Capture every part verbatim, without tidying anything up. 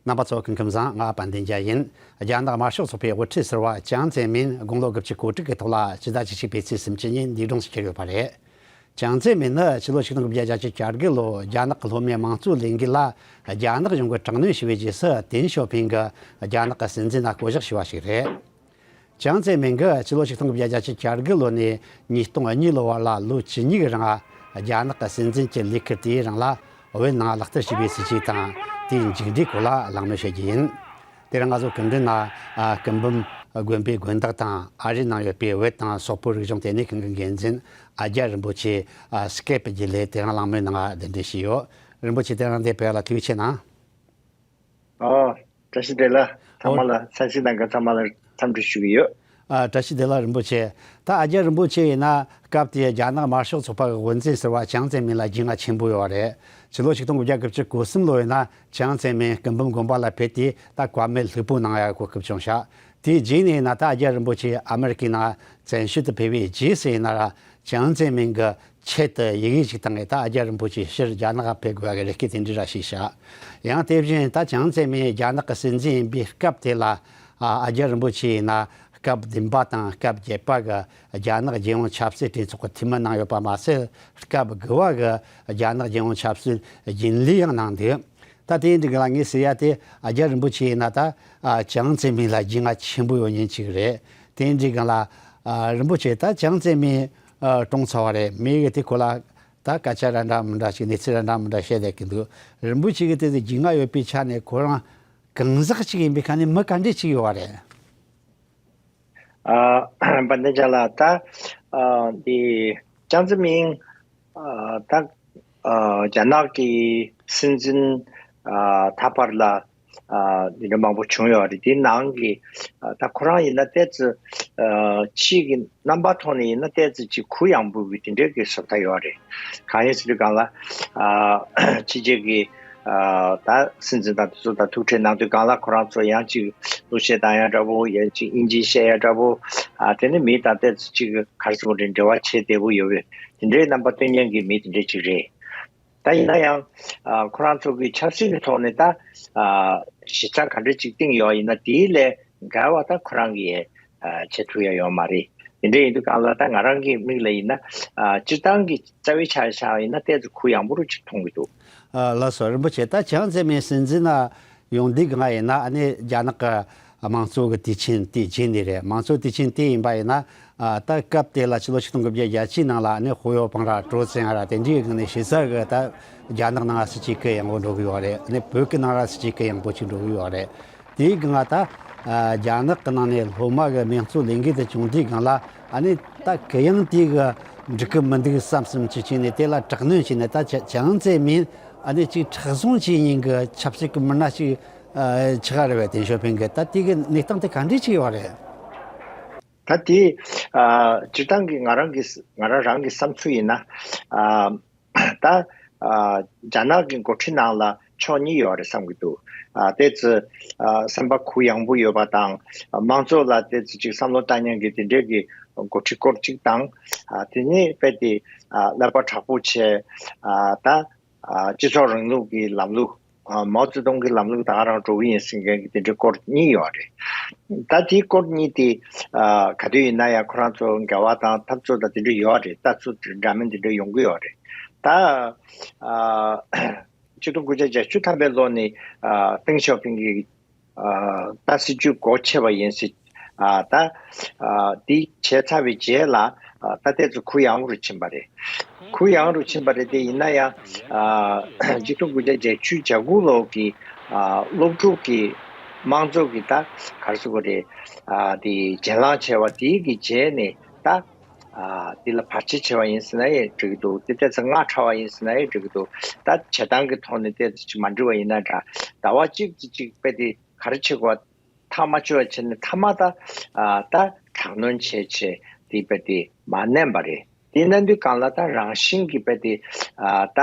རྣམ་པ་ཚོ་སྐུ་ཁམས་བཟང་། ང་དཔལ་ལྡན་རྒྱལ་ཡིན། རྒྱ་ནག་དམར་ཤོག་ཚོགས་པའི་དབུ་ཁྲིད་ཟུར་པ་ཅང་ཙེ་མིན་དགུང་ལོ་དགུ་བཅུ་གོ་དྲུག་གི་ཐོག་ལ་ཕྱི་ཟླ་བཅུ་གཅིག་པའི་ཚེས་སུམ་ཅུ་ཉིན་འདས་གྲོངས་སུ་གྱུར་ཡོད་པ་རེད། ཅང་ཙེ་མིན་ནི་ཕྱི་ལོ་ཆིག་སྟོང་དགུ་བརྒྱ་བརྒྱད་ཅུ་གྱ་དགུ་ལོ་རྒྱ་ནག་གི་སློབ་མའི་དམངས་གཙོའི་ལས་འགུལ་ལ་རྒྱ་ནག་གཞུང་གིས་དྲག་གནོན་བྱས་པའི་རྗེས་སུ་ཏེང་ཞའོ་ཕིང་གིས་རྒྱ་ནག་གི་སྲིད་འཛིན་ལ་བསྐོ་གཞག་བྱས་པ་ཞིག་རེད། ཅང་ཙེ་མིན་གྱིས་ཕྱི་ལོ་ཆིག་སྟོང་དགུ་བརྒྱ་བརྒྱད་ཅུ་གྱ་དགུ་ལོ་ནས་ཉིས་སྟོང་གཉིས་ལོ་བར་ལ་ལོ་བཅུ་གཉིས་ཀྱི་རིང་རྒྱ་ནག་གི་སྲིད་འཛིན་གྱི་ལས་ཁུར་དེའི་རིང་ལ་བོད་ནང་ལག་བསྟར་བྱས་པའི་སྲིད་ཇུས་དང་དེའི་མཇུག་འབྲས་སྐོར་ལ་གླེང་མོལ་བྱེད་རྒྱུ་ཡིན། དེ་རིང་ང་ཚོ་སྐུ་མགྲོན་ན་ཨ་སྐུ་འབུམ་དགོན་པའི་དགོན་བདག་དང་ཨ་རིའི་ནང་ཡོད་པའི་བོད་དང་སོག་པོའི་རིག་གཞུང་ལྟེ་གནས་ཁང་གི་འགན་འཛིན་ཨ་རྒྱ་རིན་པོ་ཆེ་ཨ་སི་ཀེབ་བརྒྱུད་ལས་དེ་རིང་གླེང་མོལ་ནང་གདན་འདྲེན་ཞུས་ཡོད། རིན་པོ་ཆེ་དེ་རིང་འདིར་ཕེབས་པ་ལ་ཐུགས་རྗེ་ཆེ་གནང་། ཨོ། བཀྲ་ཤིས་བདེ་ལེགས། ཚང་མ་ལ་ཨོ། ས་གཞི་ནང་གི་ཚང་མ་ལ་འཚམས་འདྲི་ཞུ་གི་ཡོད། ཨ། བཀྲ་ཤིས་བདེ་ལེགས་རིན་པོ་ཆེ། ད་ཨ་རྒྱ་རིན་པོ་ཆེ་ཡིན་ན་སྐབས་དེའི་རྒྱ་ནག་དམར་ཤོག་ཚོགས་པ་གི་དབུ་འཛིན་ཟུར་པ་ཅང་ཙེ་མིན་ལ་རྒྱུས་མངའ་ཆེན་པོ་ཡོད་པ་རེད། ཕྱི་ལོ་ཆིག་སྟོང་དགུ་བརྒྱ་དགུ་བཅུ་གོ་གསུམ་ལོ་ཡིན་ན་ཅང་ཙེ་མིན་སྐུ་འབུམ་དགོན་པ་ལ་ཕེབས་ཏེ་ད་བཀའ་མོལ་ལྷུག་པོ་གནང་ཡ་གོ་སྐབས་བྱུང་ཤག་དེའི་རྗེས་ནས་ཡིན་ན་ད་ཨ་རྒྱ་རིན་པོ་ཆེ་ཨ་མེ་རི་ཀའི་ནང་བཙན་བྱོལ་དུ་ཕེབས་པའི་རྗེས་སུ་ཡིན་ན་ར་ཅང་ཙེ་མིན་གྱི་ཆེད་དུ་ཡི་གེ་ཞིག་བཏང་ངས་ད་ཨ་རྒྱ་རིན་པོ་ཆེ་ཕྱིར་རྒྱ་ནག་ཕེབས་དགོས་པ་གི་རེ་སྐུལ་དེ་འདྲ་ར་ཞུས་ཤག་ཡང་དེ་བཞིན་ད་ཅང་ཙེ་མིན་རྒྱ་ནག་གི་སྲིད་འཛིན་ཡིན་པའི་སྐབས་དེ་ལ་ཨ་ཨ་རྒྱ་རིན་པོ་ཆེ་ཡིན་ན་སྐབས་བདུན་པ་དང་སྐབས་བརྒྱད་པ་གི་རྒྱ་ནག་རྒྱལ་ཡོངས་ཆབ་སྲིད་གྲོས་ཚོགས་ཀྱི་འཐུས་མི་གནང་ཡོད་པ་མ་ཟད། སྐབས་དགུ་པ་གི་རྒྱ་ནག་རྒྱལ་ཡོངས་ཆབ་སྲིད་རྒྱུན་ལས་ཡང་གནང་འདུག་ད་དེའི་འགྲིག་ལ་ངས་ཟེར་ཡ་དེ་ཨ་རྒྱ་རིན་པོ་ཆེ་ཡིན་ན་ད་ཨ་ཅང་ཙེ་མིན་ལ་རྒྱུས་མངའ་ཆེན་པོ་ཡོད་མཁན་ཅིག་རེད། དེའི་འགྲིག་ལ་ཨ་རིན་པོ་ཆེ་ད་ཅང་ཙེ་མིན་ཨ་གྲོངས་ཚར་བ་རེད། མི་གི་དེ་ཁོ་ལ་ད་སྐད་ཆ་ར་འདྲ་མི་འདྲ་ཞིག་གནས་ཚུལ་ར་འདྲ་མི་འདྲ་བཤད་བསྡད་ཀྱི་འདུག་རིན་པོ་ཆེ་གི་དེ་དེ་རྒྱུས་མངའ་ཡོད་པའི་ཆ་ནས་ཁོ་རང་གང་ཟག་ཅིག་ཡིན་པའི་ཁ་ནས་མི་ག་འདྲས་ཅིག་ཡོད་པ་རེད། ཨ་དཔལ་ལྡན་ཅང་ལགས། ད་ཨ་འདི་ཅང་ཙེ་མིན་ཨ་ད་ཨ་རྒྱ་ནག་གི་སྲིད་འཛིན་ཨ་ད་བར་ལ་ཨ་འདི་འདྲ་མང་པོ་བྱུང་ཡོད་རེད། དེའི་ནང་གི་ཨ་ད་ཁོ་རང་ཡིན་ན་ཏོག་ཙམ་ཨ་ཕྱིའི་གི་རྣམ་པ་ཐོག་ནས་ཡིན་ན་ཏོག་ཙམ་ཅིག་གུ་ཡངས་པོ་གི་དེ་འདྲའི་གི་བཟོ་ལྟ་ཡོད་རེད། གང་ཡིན་ཟེར་དུས་སྒང་ལ་ཨ་ཕྱི་རྒྱལ་གི་ཨ་ད་སྲིད་འཛིན་དང་དེ་ཚོ་དང་ཐུག་འཕྲད་གནང་དུས་སྒང་ལ་ཁོ་རང་ཚོ་ཡང་ཅིག་གླུ་གཞས་བཏང་ཡ་འདྲ་པོ། ཡང་ཅིག་དབྱིན་ཇི་བཤད་ཡ་འདྲ་པོ། ཨ་དེ་ནི་མི་དང་ཏོག་ཙམ་ཅིག་ག་རེ་ཟེར་དགོས་རེད། འབྲེལ་བ་བྱེད་བདེ་པོ་ཡོད་པའི་དེ་འདྲའི་རྣམ་པ་སྟོན་མཁན་གྱི་མི་དེ་འདྲ་ཅིག་རེད། ད་ཡིན་ན་ཡང་ཨ་ཁོ་རང་ཚོ་གི་ཆབ་སྲིད་ཀྱི་ཐོག་ནས་ད་ཨ་གཞི་རྩ་ག་འདྲ་ཅིག་བཏིང་ཡོད་ཡིན་ན་དེའི་ལས་འགལ་བ་ད་ཁོ་རང་གིས་ཨ་བྱེད་ཐུབ་ཡ་ཡོད་མ་རེད། དེ་འདྲ་ཡིན་དུས་སྒང་ལ་ད་ང་རང་གི་མིག་ལ་ཡིན་ན་ཨ་སྤྱིར་བཏང་གི་རྩ་བའི་ཆ་ཆ་ཡིན་ན་ཏོག་ཙམ་གུ་ཡངས་པོ་རུ་ཅིག་མཐོང་གི་འདུག་ཨ་ལགས་སོ། རིན་པོ་ཆེ། ད་ཅང་ཙེ་མིན་སྲིད་འཛིན་ན་ཡོང་དུས་སྒང་ཡིན་ན་ཨ་ནི་རྒྱ་ནག་གི་དམངས་གཙོ་གི་དུས་ཆེན་དེ་རྗེས་ནས་རེད། དམངས་གཙོ་དུས་ཆེན་དེ་ཡིན་པ་ཡིན་ན་ཨ་ད་སྐབས་དེ་ལ་ཕྱི་ལོ་ཆིག་སྟོང་དགུ་བརྒྱ་བརྒྱད་ཅུའི་ནང་ལ་ཨ་ནི་ཧུའུ་ཡའོ་པང་ར་ཀྲོའུ་ཙེ་ར་དེ་འདྲའི་སྒང་ནས་གཞི་རྩ་གི་ད་རྒྱ་ནག་ནང་སྲིད་ཇུས་གུ་ཡངས་པོ་འགྲོ་གི་ཡོད་རེད། ཨ་ནི་བོད་ཀྱི་ནང་ལ་སྲིད་ཇུས་གུ་ཡངས་པོ་ཅིག་འགྲོ་གི་ཡོད་རེད། དེའི་སྒང་ད་ཨ་རྒྱ་ནག་གི་ནང་ནས་སློབ་མ་གི་དམངས་གཙོ་ལས་འགུལ་དེ་བྱུང་དུས་སྒང་ལ་ཨ་ནི་ད་གུ་ཡངས་དེ་གི་འགྲིག་གི་མི་འདུག་བསམ་བསམ་ཅིག་བྱས་ནས་དེ་ལ་དྲག་གནོན་བྱས་ནས་ད་ཅང་ཅང་ཙེ་མིན་ཨ་ནི་ཅིག་མཁྲེགས་བཟུང་བྱས་ཡིན་གི་ཆབ་སྲིད་ཀྱི་མི་སྣ་ཅིག་ཨ་ཆགས་རེད་པས། ཏེང་ཞའོ་ཕིང་གི་ད་དེ་གི་གནས་སྟངས་དེ་ག་འདྲས་ཅིག་ཡོད་རེད། ད་དེ་ཨ་སྤྱིར་བཏང་གི་ང་རང་གི་ང་རང་རང་གི་བསམ་ཚུལ་ཡིན་ན་ཨ། ད་ཨ་རྒྱ་ནག་གི་འགོ་ཁྲིད་ནང་ལ་ཕྱོགས་གཉིས་ཡོད་རེད་བསམ་གྱི་འདུག་ཨ་ཏོག་ཙམ་ཨ་སེམས་པ་གུ་ཡངས་པོ་ཡོད་པ་དང་། དམངས་གཙོ་ལ་ཏོག་ཙམ་ཅིག་བསམ་བློ་བཏང་མཁན་གྱི་དེ་འདྲའི་གི་འགོ་ཁྲིད་སྐོར་གཅིག་དང་། ཨ་དེ་ནས་དཔེ་དེ་ཨ་ཀླད་པ་དྲག་པོ་བྱས། ཨ་ད་ཨ་སྤྱི་ཚོགས་རིང་ལུགས་ཀྱི་ལམ་ལུགས། ཨ་མའོ་ཙེ་ཏུང་གི་ལམ་ལུགས་ད་ག་རང་འགྲོ་གི་ཡིན་ཟེར་མཁན་གྱི་དེ་འདྲའི་སྐོར་གཉིས་ཡོད་རེད། ད་དེའི་སྐོར་གཉིས་དེ་ཨ་ག་དུས་ཡིན་ན་ཡང་ཁོ་རང་ཚོ་འགལ་བ་དང་འཐབ་རྩོད་དང་དེ་འདྲ་ཡོད་རེད། ལྟ་ཚུལ་འདྲ་མིན་དེ་འདྲ་ཡོང་གི་ཡོད་རེད། ད་ཨ་ཆིག་སྟོང་དགུ་བརྒྱ་བརྒྱད་ཅུ་ཐམ་པའི་ལོ་ནས་ཨ་ཏེང་ཞའོ་ཕིང་གིས་ཨ་ད་སྲིད་ཇུས་སྒོ་ཕྱེ་བ་ཡིན་ཟེར། ཨ་ད་ཨ་འདི་བྱས་ཚར་བའི་རྗེས་ལ་ཨ་ད་ཏོག་ཙམ་གུ་ཡངས་རུ་ཕྱིན་པ་རེད། གུ་ཡངས་རུ་ཕྱིན་པ་རེད་དེ། ཡིན་ན་ཡང་ཨ་ཆིག་སྟོང་དགུ་བརྒྱ་བརྒྱད་ཅུ་གྱ་དགུ་ལོ་གི་ཨ་སློབ་ཕྲུག་གི་དམངས་གཙོ་གི་ད་ག་རེ་ཟེར་དགོས་རེད། ཨ་དེ་གྱེན་ལངས་བྱས་པ་དེའི་གི་རྗེས་ནས་ད་ཨ་དེ་ལ་བར་ཆད་བྱས་པ་ཡིན་ཟེར་ན་ཡང་འགྲིག་གི་འདུག་དེ་ཏོག་ཙམ་སྔ་ཕྲ་བ་ཡིན་ཟེར་ན་ཡང་འགྲིག་གི་འདུག་ད་བྱེད་སྟངས་ཀྱི་ཐོག་ནས་ཏོག་ཙམ་ཅིག་མ་འགྲིག་པ་ཡིན་ན་འདྲ། ཟླ་བ་གཅིག་ཙམ་ཅིག་དཔེ་དེ་ག་རེ་བྱེད་དགོས། ཐག་མ་ཆོད་པ་བྱས་ནས་མཐའ་མ་ད་ཨ་ད་དྲག་གནོན་བྱས་བྱས་དེ་དཔེ་དེ་མར་མནན་པ་རེད། དེ་མནན་དུས་སྒང་ལ་ད་རང་བཞིན་གྱིས་དཔེ་དེ་ཨ་ད་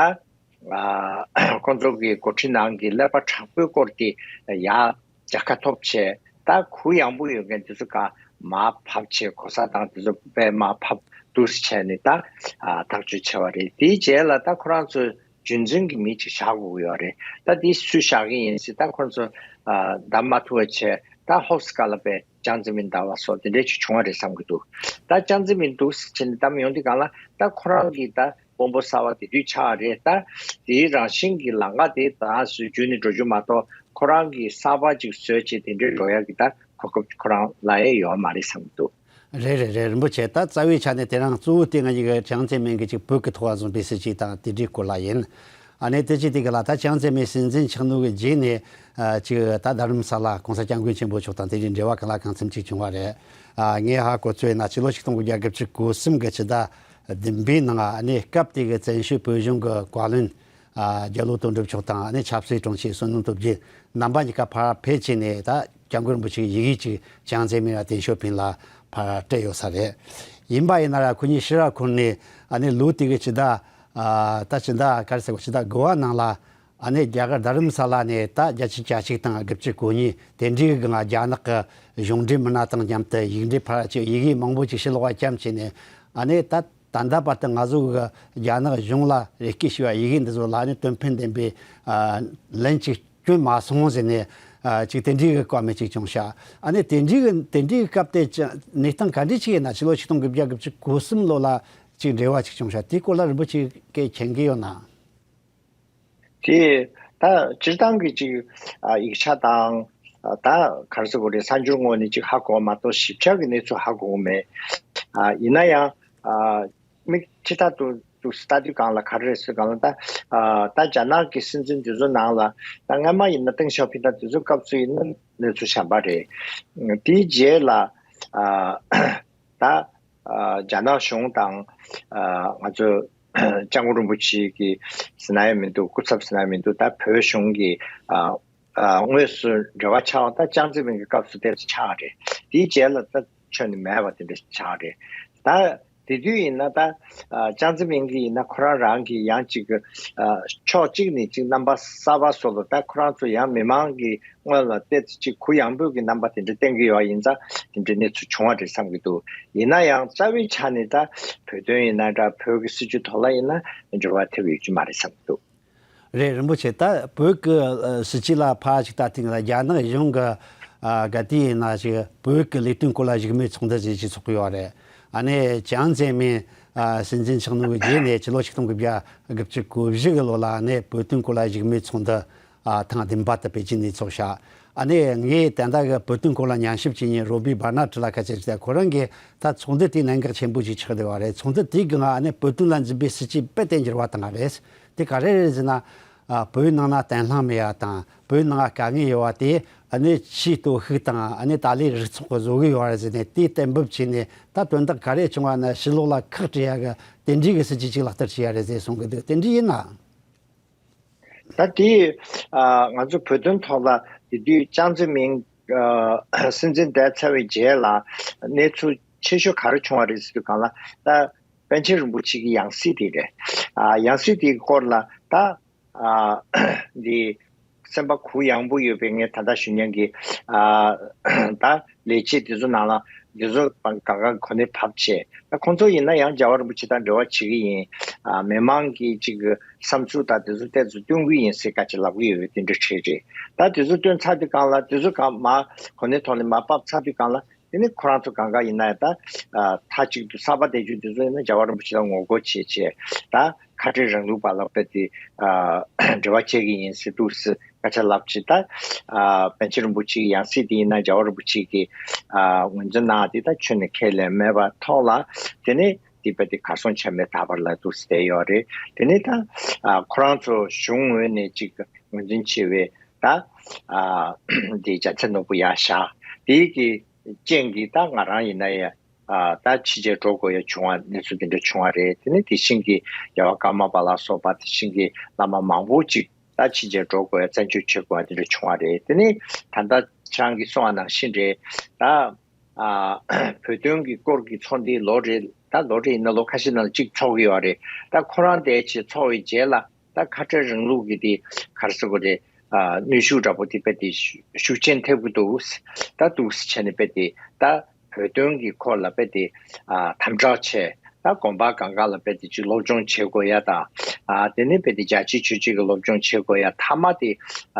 ཨ་ཁོང་ཚོ་གི་འགོ་ཁྲིད་ནང་གི་ཀླད་པ་དྲག་པོའི་སྐོར་དེ་ཡར་རྒྱལ་ཁ་ཐོབ་བྱས། ད་གུ་ཡངས་པོ་ཡོད་མཁན་དེ་ཚོ་ག་མར་ཕབ་བྱས། གོ་ས་དང་དེ་ཚོ་དཔེ་མར་ཕབ་འདུག་སེ་བྱས་ནས་ད་ཨ་ཐག་གཅོད་བྱས་པ་རེད། དེའི་རྗེས་ལ་ད་ཁོ་རང་ཚོས་ རྒྱུན་འཛིན་གྱི་མི་ཅིག་བཞག་དགོས་ཀྱི་ཡོད་རེད། ད་དེ་སུས་བཞག་གི་ཡིན་ཟེར། ད་ཁོང་ཚོ་ཨ་བདམས་མ་ཐུབ་པ་བྱས། ད་ཧོབ་སི་ཀ་ལ་པའི་ཅང་ཙེ་མིན་ད་བ་སོགས་དེ་འདྲས་ཅིག་བྱུང་བ་རེད་བསམ་གྱི་འདུག་ད་ཅང་ཙེ་མིན་འདུག་ཟེར་བྱས་ནས་བདམས་ཡོང་དུས་སྒང་ལ། ད་ཁོ་རང་གི་ད་དཔོན་པོ་གསར་པ་དེ་དུས་ཆགས་རེད། ད་དེའི་རང་བཞིན་གྱི་ལམ་ཁ་དེ་ད་སུས་རྒྱུན་ནས་འགྲོ་རྒྱུ་མ་གཏོགས། ཁོ་རང་གི་གསར་པ་ཅིག་བཟོས་བྱས་དེ་འདྲས་འགྲོ་ཡག་གི་ད་གོ་སྐབས་ཁོ་རང་ལ་ཡང་ཡོད་མ་རེད་བསམ་གྱི་འདུག་རེད་རེད་རེད། རིན་པོ་ཆེ། ད་རྩ་བའི་ཆ་ནས་དེ་རིང་གཙོ་བོ་དེ་ང་གཉིས་ཀྱི་ཅང་ཙེ་མིན་གྱི་ཅིག་བོད་ཀྱི་ཐོག་བཟུང་བའི་སྲིད་ཇུས་དང་དེ་འདྲའི་སྐོར་ལ་ཡིན། ཨ་ནེ་དེ་ཅི་དེ་ག་ལ། ད་ཅང་ཙེ་མིན་སྲིད་འཛིན་ཆགས་ནོ་གི་རྗེས་ནས་ཨ་ཅིག་ད་རྡ་རམ་ས་ལ་གོང་ས་སྐྱབས་མགོན་ཆེན་པོ་མཆོག་དང་དེ་འདྲའི་འབྲེལ་བ་གང་ལ་གང་འཚམ་ཅིག་བྱུང་བ་རེད། ཨ་ངས་ཧ་གོ་ཚོད་ཡིན་ན་ཕྱི་ལོ་ཆིག་སྟོང་དགུ་བརྒྱ་དགུ་བཅུ་གོ་གསུམ་གྱི་ཕྱི་ཟླ་བདུན་པའི་ནང་། ཨ་ནེ་སྐབས་དེ་གི་བཙན་བྱོལ་བོད་གཞུང་གི་བཀའ་བློན་ཨ་རྒྱ་ལོ་དོན་གྲུབ་མཆོག་དང་། ཨ་ནེ་ཆབ་སྲིད་དྲུང་ཆེ་བསོད་ནམས་སྟོབས་རྒྱལ་རྣམ་པ་གཉིས་ཀ་ཕར་ཕེབས་བྱས་ནས། ད་སྐྱབས་མགོན་རིན་པོ་ཆེ་གི་ཡི་གེ་ཅིག་ཅང་ཙེ་མིན་ལ་དེ་ཞོ་ཕིན་ལ་ཕར་སྤྲད་ཡོད་ས་རེད། ཡིན་པ་ཡིན་ན་ར་ཁོ་གཉིས་ཕྱིར་ར་འཁོར་ནས། ཨ་ནེ་ལོ་དེ་གི་ཕྱི་ཟླ་ཨ་ད་ཕྱི་ཟླ་ག་རེ་ཟེར་གོ་ཕྱི་ཟླ་དགུ་པ་ནང་ལ། ཨ་ནེ་རྒྱ་གར་རྡ་རམ་ས་ལ་ནས་ད་བརྒྱད་ཅུ་གྱ་གཅིག་དང་དགུ་བཅུ་གོ་གཉིས་དེ་འདྲའི་གི་ང་རྒྱ་ནག་གི་གཞུང་འབྲེལ་མི་སྣ་དང་མཉམ་དུ་ཡིག་འབྲེལ་ཕར་ཅིག་ཡི་གེ་མང་པོ་ཅིག་ཕྱི་ལོགས་ལ་བསྐྱམས་བྱས་ནས། ཨ་ནེ་ད་ད་ལྟ་བར་དུ་ང་ཚོ་གི་རྒྱ་ནག་གཞུང་ལ་རེ་སྐུལ་ཞུས་པ་ཡི་གེ་འདི་ཚོ་ལ་ནི་དོན་ཕན་ལྡན་པའི་ཨ་ལན་ཅིག་བསྐྱོན་མ་སོང་ཟེར་ནས། ཨ་ཅིག་དེ་འདྲའི་གི་བཀའ་མོལ་ཅིག་བྱུང་ཤག་ཨ་ནེ་དེ་འདྲའི་གི་དེ་འདྲའི་གི་སྐབས་དེ་ཅི་གནས་སྟངས་ག་འདྲ་ཅིག་ཡིན་ན། ཕྱི་ལོ་ཆིག་སྟོང་དགུ་བརྒྱ་དགུ་བཅུ་གོ་གསུམ་ལོ་ལ་ཅིག་འབྲེལ་བ་ཅིག་བྱུང་ཤག་དེའི་སྐོར་ལ་རིན་པོ་ཆེ་གིས་མཁྱེན་གི་ཡོད་ན། དེ་ད་སྤྱིར་བཏང་གི་ཅིག་ཨ་ཡིག་ཆ་དང་། ཨ་ད་ག་རེ་ཟེར་དགོས་རེད། གསར་འགྱུར་ངོས་ནས་ཅིག་ཧ་གོ་བ་མ་གཏོགས་ཞིབ་ཆ་གི་གནས་ཚུལ་ཧ་གོ་གི་མེད། ཨ་ཡིན་ན་ཡང་ཨ་མིག་ཕྱི་ལྟར་དུ་དུ་ལྟ་དུས་སྒང་ལ་ག་རེ་རེད་ཟེར་སྒང་ལ། ད་ཨ་ད་རྒྱ་ནག་གི་སྲིད་འཛིན་དེ་ཚོ་ནང་ལ་ད་སྔ་མ་ཡིན་ན་ཏེང་ཞའོ་ཕིང་དང་དེ་ཚོ་སྐབས་སུ་ཡིན་ན་གནས་ཚུལ་གཞན་པ་རེད། དེའི་རྗེས་ལ་ཨ་ད་ཨ་རྒྱ་ནག་གཞུང་དང་། ཨ་ང་ཚོ་སྐྱབས་མགོན་རིན་པོ་ཆེ་གི་ཟེར་ན་ཡང་མི་འདུག་སྐུ་ཚབ་ཟེར་ན་ཡང་མི་འདུག་ད་བོད་གཞུང་གི་ཨ་ཨ་དངོས་སུ་འབྲེལ་བ་ཆགས་པ་ད་ཅང་ཙེ་མིན་གྱི་སྐབས་སུ་དེ་ཆགས་རེད། དེའི་རྗེས་ལ་ད་ཁྱོན་ནས་མེད་པ་དེ་འདྲ་ཆགས་རེད། ད་དེ་དུས་ཡིན་ན་ད་ཨ་ཅང་ཙེ་མིན་གྱི་ཡིན་ན་ཁོ་རང་རང་གི་ཡང་ཅིག་ཨ་ཕྱོགས་གཅིག་ནས་ཅིག་རྣམ་པ་གསར་པ་བཟོ་ལ། ད་ཁོ་རང་ཚོ་ཡང་མི་མང་གི་སྔོན་ལ་ཏོག་ཙམ་ཅིག་གུ་ཡངས་པོའི་གི་རྣམ་པ་དེ་འདྲ་བསྟན་གྱི་ཡོད་ཡིན་ཙང་། དེ་འདྲའི་གནས་ཚུལ་བྱུང་བ་རེད་བསམ་གྱི་འདུག་ཡིན་ན་ཡང་རྩ་བའི་ཆ་ནས་ད་བོད་དོན་ཡིན་ན་འདྲ། བོད་ཀྱི་སྲིད་བྱུས་ཐོག་ལ་ཡིན་ན་འགྱུར་བ་ཐེབས་ཡོད་ཀྱི་མ་རེད་བསམ་གྱི་འདུག་རེད། རིན་པོ་ཆེ། ད་བོད་ཀྱི་ཨ་སྲིད་བྱུས་ལ་ཕར་ཅིག་ལྟ་དུས་ལ། རྒྱ་ནག་གཞུང་གི་ཨ་ག་དུས་ཡིན་ན་ཅིག་བོད་ཀྱི་ལས་དོན་སྐོར་ལ་བཞུགས་མོལ་ཚོགས་འདུ་ཞིག་ཅིག་ཚོགས་ཀྱི་ཡོད་རེད། ཨ་ནེ་ཅང་ཙེ་མིན་ཨ་སྲིད་འཛིན་ཆགས་ནོ་གི་རྗེས་ནས་ཕྱི་ལོ་ཆིག་སྟོང་དགུ་བརྒྱ་དགུ་བཅུ་གོ་བཞི་གི་ལོ་ལ། ཨ་ནེ་བོད་དོན་སྐོར་ལ་བཞུགས་མོལ་ཚོགས་འདུ་ཨ་ཐེངས་བདུན་པ་དེ་པེ་ཅིན་ནས་ཚོགས་ཤག་ཨ་ནེ་ངས་ད་ལྟ་གི་བོད་དོན་སྐོར་ལ་ཉན་ཞིབ་བྱེད་མཁན་རོ་བྷི་བྷར་ནར་ཊི་ལ་སྐད་ཆ་དྲིས་ཏེ། ཁོ་རང་གིས་ད་ཚོགས་འདུ་དེ་གནད་འགག་ཆེན་པོ་ཞིག་ཆགས་བསྡད་པ་རེད། ཚོགས་འདུ་དེའི་སྒང་ཨ་ནེ་བོད་དོན་ལ་འཛིན་པའི་སྲིད་བྱུས་རྦད་དེ་འགྱུར་བ་བཏང་བ་རེད། དེ་ག་རེ་རེད་ཟེར་ན། ཨ་བོད་ནང་ན་བརྟན་ལྷིང་མེད་པ་དང་། བོད་ནང་དཀའ་ངལ་ཡོད་པ་དེ་ཨ་ནེ་ཕྱིའི་སྟོབས་ཤུགས་དང་། ཨ་ནེ་ཏཱ་ལའི་རིགས་ཚོགས་ཀྱིས་བཟོ་གི་ཡོད་རེད་ཟེར་ནས་དེ་གཏན་འབེབས་བྱས་ནས། ད་དོན་དག་ག་རེ་བྱུང་བ་ན་ཕྱི་ལོགས་ལ་ཁག་དཀྲི་ཡ་གི་དེ་འདྲའི་གི་སྲིད་བྱུས་ཅིག་ལག་བསྟར་བྱེད་ཡ་རེད་ཟེར་གསུང་གི་འདུག་དེ་འདྲ་ཡིན་ན། ད་དེ་ཨ་ང་ཚོ་བོད་དོན་ཐོག་ལ་དེ་དུས་ཅང་ཙེ་མིན་ཨ་སྲིད་འཛིན་བསྡད་ཚར་བའི་རྗེས་ལ་གནས་ཚུལ་ཆེ་ཤོས་ག་རེ་བྱུང་བ་རེད་ཟེར་དུས་སྒང་ལ། ད་པཎ་ཆེན་རིན་པོ་ཆེ་གི་ཡང་སྲིད་དེ་རེད། ཨ་ཡང་སྲིད་དེའི་སྐོར་ལ་ད་ཨ་འདི་སེམས་པ་གུ་ཡངས་པོ་ཡོད་པའི་ངས་ད་ལྟ་ཞུ་མཁན་གྱི་ཨ་ད་ལས་བྱེད་དེ་ཚོ་ནང་ལ་དེ་ཚོ་སྒང་ག་གོ་གནས་བབས་བྱས། ད་ཁོང་ཚོ་ཡིན་ན་ཡང་རྒྱལ་བ་རིན་པོ་ཆེ་དང་འབྲེལ་བ་བྱེད་ཀྱི་ཡིན། ཨ་མི་མང་གི་ཅིག་བསམ་ཚུལ་དང་དེ་ཚོ་ཏོག་ཙམ་སྟོན་གྱི་ཡིན་ཟེར་སྐད་ཆ་ལབ་ཀྱི་ཡོད། དེ་འདྲ་བྱས་རེད། ད་དེ་ཚོ་སྟོན་ཚར་དུས་སྒང་ལ་དེ་ཚོ་སྒང་མར་གོ་གནས་ཐོག་ནས་མར་ཕབ་ཚར་དུས་སྒང་ལ། དེ་ནི་ཁོ་རང་ཚོ་སྒང་ག་ཡིན་ན་ཡང་ད་ཨ་མཐའ་གཅིག་ཏུ་གསར་པ་བསྡད་རྒྱུ་དེ་ཚོ་ཡིན་ན་རྒྱལ་བ་རིན་པོ་ཆེ་ལ་ངོ་རྒོལ་བྱེད་བྱས། ད་ཁ་བྲལ་རིང་ལུགས་པ་ལ་རྦད་དེ་ཨ་འབྲེལ་བ་བྱེད་ཀྱི་ཡིན་ཟེར་འདུག་ཟེར་སྐད་ཆ་ལབ་བྱས། ད་ཨ་པཎ་ཆེན་རིན་པོ་ཆེའི་ཡང་སྲིད་དེ་ཡིན་ན་རྒྱལ་བ་རིན་པོ་ཆེ་གིས་ཨ་ངོས་འཛིན་གནང་དེ་ད་ཁྱོན་ནས་ཁས་ལེན་མེད་པ་ཐོག་ལ། དེ་ནི་དེ་རྦད་དེ་གར་སོང་ཆ་མེད་ད་བར་ལ་འདུག་ཟེར་བསྡད་ཡོད་རེད། དེ་ནི་ད་ཨ་ཁོ་རང་ཚོ་གཞུང་ངོས་ནས་ཅིག་ངོས་འཛིན་བྱས་པའི་ད་ཨ་འདི་རྒྱལ་མཚན་ནོར་བུ་ཡར་བཞག་དེའི་གི་རྐྱེན་གྱིས་ད་ང་རང་ཡིན་ན་ཡང་ཨ་ད་ཕྱི་རྒྱལ་འགྲོ་དགོས་ཡ་བྱུང་བ། གནས་ཚུལ་དེ་འདྲ་བྱུང་བ་རེད། དེ་ནས་དེ་བཞིན་གྱི་རྒྱལ་བ་ཀརྨ་པ་ལ་སོགས་པ། དེ་བཞིན་གྱི་བླ་མ་མང་པོ་ཅིག་ད་ཕྱི་རྒྱལ་འགྲོ་དགོས་ཡ་བཙན་བྱོལ་ཆོས་དགོས་ཡ་དེ་འདྲ་བྱུང་བ་རེད། དེ་ནས་ད་ལྟ་ཁྱེད་རང་གིས་གསུངས་པ་ནང་བཞིན་རེད། ད་ཨ་བོད་དོན་གྱི་སྐོར་གྱི་ཚོགས་འདུ་ལོ་རེ་ད་ལོ་རེ་ཡིན་ན་ལོ་ཁ་ཤས་ནང་ལ་གཅིག་ཚོགས་ཀྱི་ཡོད་རེད། ད་ཁོ་རང་དེ་ཆེད་ཚོགས་པའི་རྗེས་ལ་ད་ཁ་བྲལ་རིང་ལུགས་ཀྱི་དེ་ག་རེ་ཟེར་དགོས་རེད། ཨ་གནོན་ཤུགས་འདྲ་པོ་དེ་རྦད་དེ་ཤུགས་ཆེན་ཐེབས་ཀྱི་འདུག་ད་འདུག་སེ་བྱས་ནས་རྦད་དེ་ད་བོད་དོན་གྱི་སྐོར་ལ་རྦད་དེ་ཨ་དམ་དྲག་བྱས། ད་དགོན་པ་སྒང་ག་ལ་རྦད་དེ་ཅིག་སློབ་སྦྱོང་བྱེད་དགོས་ཡ་དང་། ཨ་དེ་ནས་རྦད་དེ་རྒྱལ་གཅེས་ཆོས་གཅེས་ཀྱི་སློབ་སྦྱོང་བྱེད་དགོས་ཡ། མཐའ་མ་དེ་